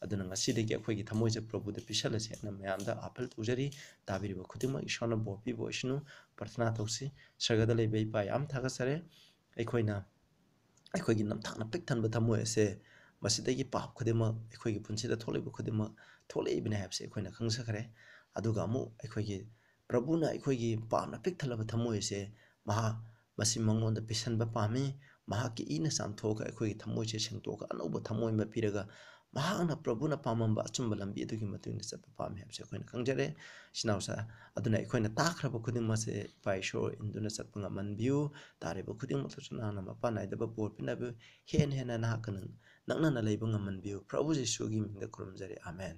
ꯑꯗꯨꯅ ꯉꯁꯤꯗꯒꯤ ꯑꯩꯈꯣꯏꯒꯤ ꯊꯃꯣꯏꯁꯦ ꯄ꯭ꯔꯚꯨꯗ ꯄꯤꯁꯜꯂꯁꯤ ꯍꯥꯏꯅ ꯃꯌꯥꯝꯗ ꯑꯥꯄꯤꯜ ꯇꯧꯖꯔꯤ꯫ ꯇꯥꯕꯤꯔꯤꯕ ꯈꯨꯗꯤꯡꯃꯛ ꯏꯁꯣꯔꯅ ꯕꯣꯔ ꯄꯤꯕ ꯑꯣꯏꯁꯅꯨ꯫ ꯄ꯭ꯔꯊꯅꯥ ꯇꯧꯁꯤ꯫ ꯁꯔꯒꯗ ꯂꯩꯕ ꯏꯄꯥ, ꯌꯥꯝ ꯊꯥꯒꯠꯆꯔꯦ꯫ ꯑꯩꯈꯣꯏꯅ, ꯑꯩꯈꯣꯏꯒꯤ ꯅꯝꯊꯥꯛꯅ ꯄꯤꯛ ꯊꯟꯕ ꯊꯃꯣꯏ ꯑꯁꯦ ꯃꯁꯤꯗꯒꯤ ꯄꯥꯞ ꯈꯨꯗꯤꯡꯃꯛ, ꯑꯩꯈꯣꯏꯒꯤ ꯄꯨꯟꯁꯤꯗ ꯊꯣꯛꯂꯛꯏꯕ ꯈꯨꯗꯤꯡꯃꯛ ꯊꯣꯛꯂꯛꯏꯕꯅꯤ ꯍꯥꯏꯕꯁꯤ ꯑꯩꯈꯣꯏꯅ ꯈꯪꯖꯈ꯭ꯔꯦ꯫ ꯑꯗꯨꯒ ꯑꯃꯨꯛ ꯑꯩꯈꯣꯏꯒꯤ ꯄ꯭ꯔꯚꯨꯅ ꯑꯩꯈꯣꯏꯒꯤ ꯄꯥꯞꯅ ꯄꯤꯛ ꯊꯜꯂꯕ ꯊꯃꯣꯏ ꯑꯁꯦ ꯃꯍꯥꯛ ꯃꯁꯤ ꯃꯉꯣꯟꯗ ꯄꯤꯁꯟꯕ ꯄꯥꯝꯃꯤ꯫ ꯃꯍꯥꯛꯀꯤ ꯏꯅ ꯆꯥꯝꯊꯣꯛꯑꯒ ꯑꯩꯈꯣꯏꯒꯤ ꯊꯃꯣꯏꯁꯦ ꯁꯦꯡꯗꯣꯛꯑꯒ ꯑꯅꯧꯕ ꯊꯃꯣꯏ ꯑꯃ ꯄꯤꯔꯒ ꯃꯍꯥꯛꯅ ꯄ꯭ꯔꯚꯨꯅ ꯄꯥꯝꯃꯝꯕ ꯑꯆꯨꯝꯕ ꯂꯝꯕꯤ ꯑꯗꯨꯒꯤ ꯃꯇꯨꯡ ꯏꯟꯅ ꯆꯠꯄ ꯄꯥꯝꯃꯤ ꯍꯥꯏꯕꯁꯦ ꯑꯩꯈꯣꯏꯅ ꯈꯪꯖꯔꯦ꯫ ꯏꯆꯤꯟ ꯏꯅꯥꯎꯁꯥ, ꯑꯗꯨꯅ ꯑꯩꯈꯣꯏꯅ ꯇꯥꯈ꯭ꯔꯕ ꯈꯨꯗꯤꯡꯃꯛꯁꯦ ꯏꯄꯥ ꯏꯁꯣꯔ ꯏꯟꯗꯨꯅ ꯆꯠꯄ ꯉꯝꯍꯟꯕꯤꯌꯨ꯫ ꯇꯥꯔꯤꯕ ꯈꯨꯗꯤꯡꯃꯛꯇꯁꯨ ꯅꯍꯥꯛꯅ ꯃꯄꯥꯟ ꯅꯥꯏꯗꯕ ꯕꯣꯔ ꯄꯤꯅꯕꯤꯌꯨ꯫ ꯍꯦꯟꯅ ꯍꯦꯟꯅ ꯅꯍꯥꯛꯀ ꯅꯪ-, ꯅꯛꯅꯅ ꯂꯩꯕ ꯉꯝꯍꯟꯕꯤꯌꯨ꯫ ꯄ꯭ꯔꯚꯨ ꯖꯤꯁꯨꯒꯤ ꯃꯤꯡꯗ ꯈꯨꯔꯨꯝꯖꯔꯤ꯫ ꯑꯥꯃꯦꯟ꯫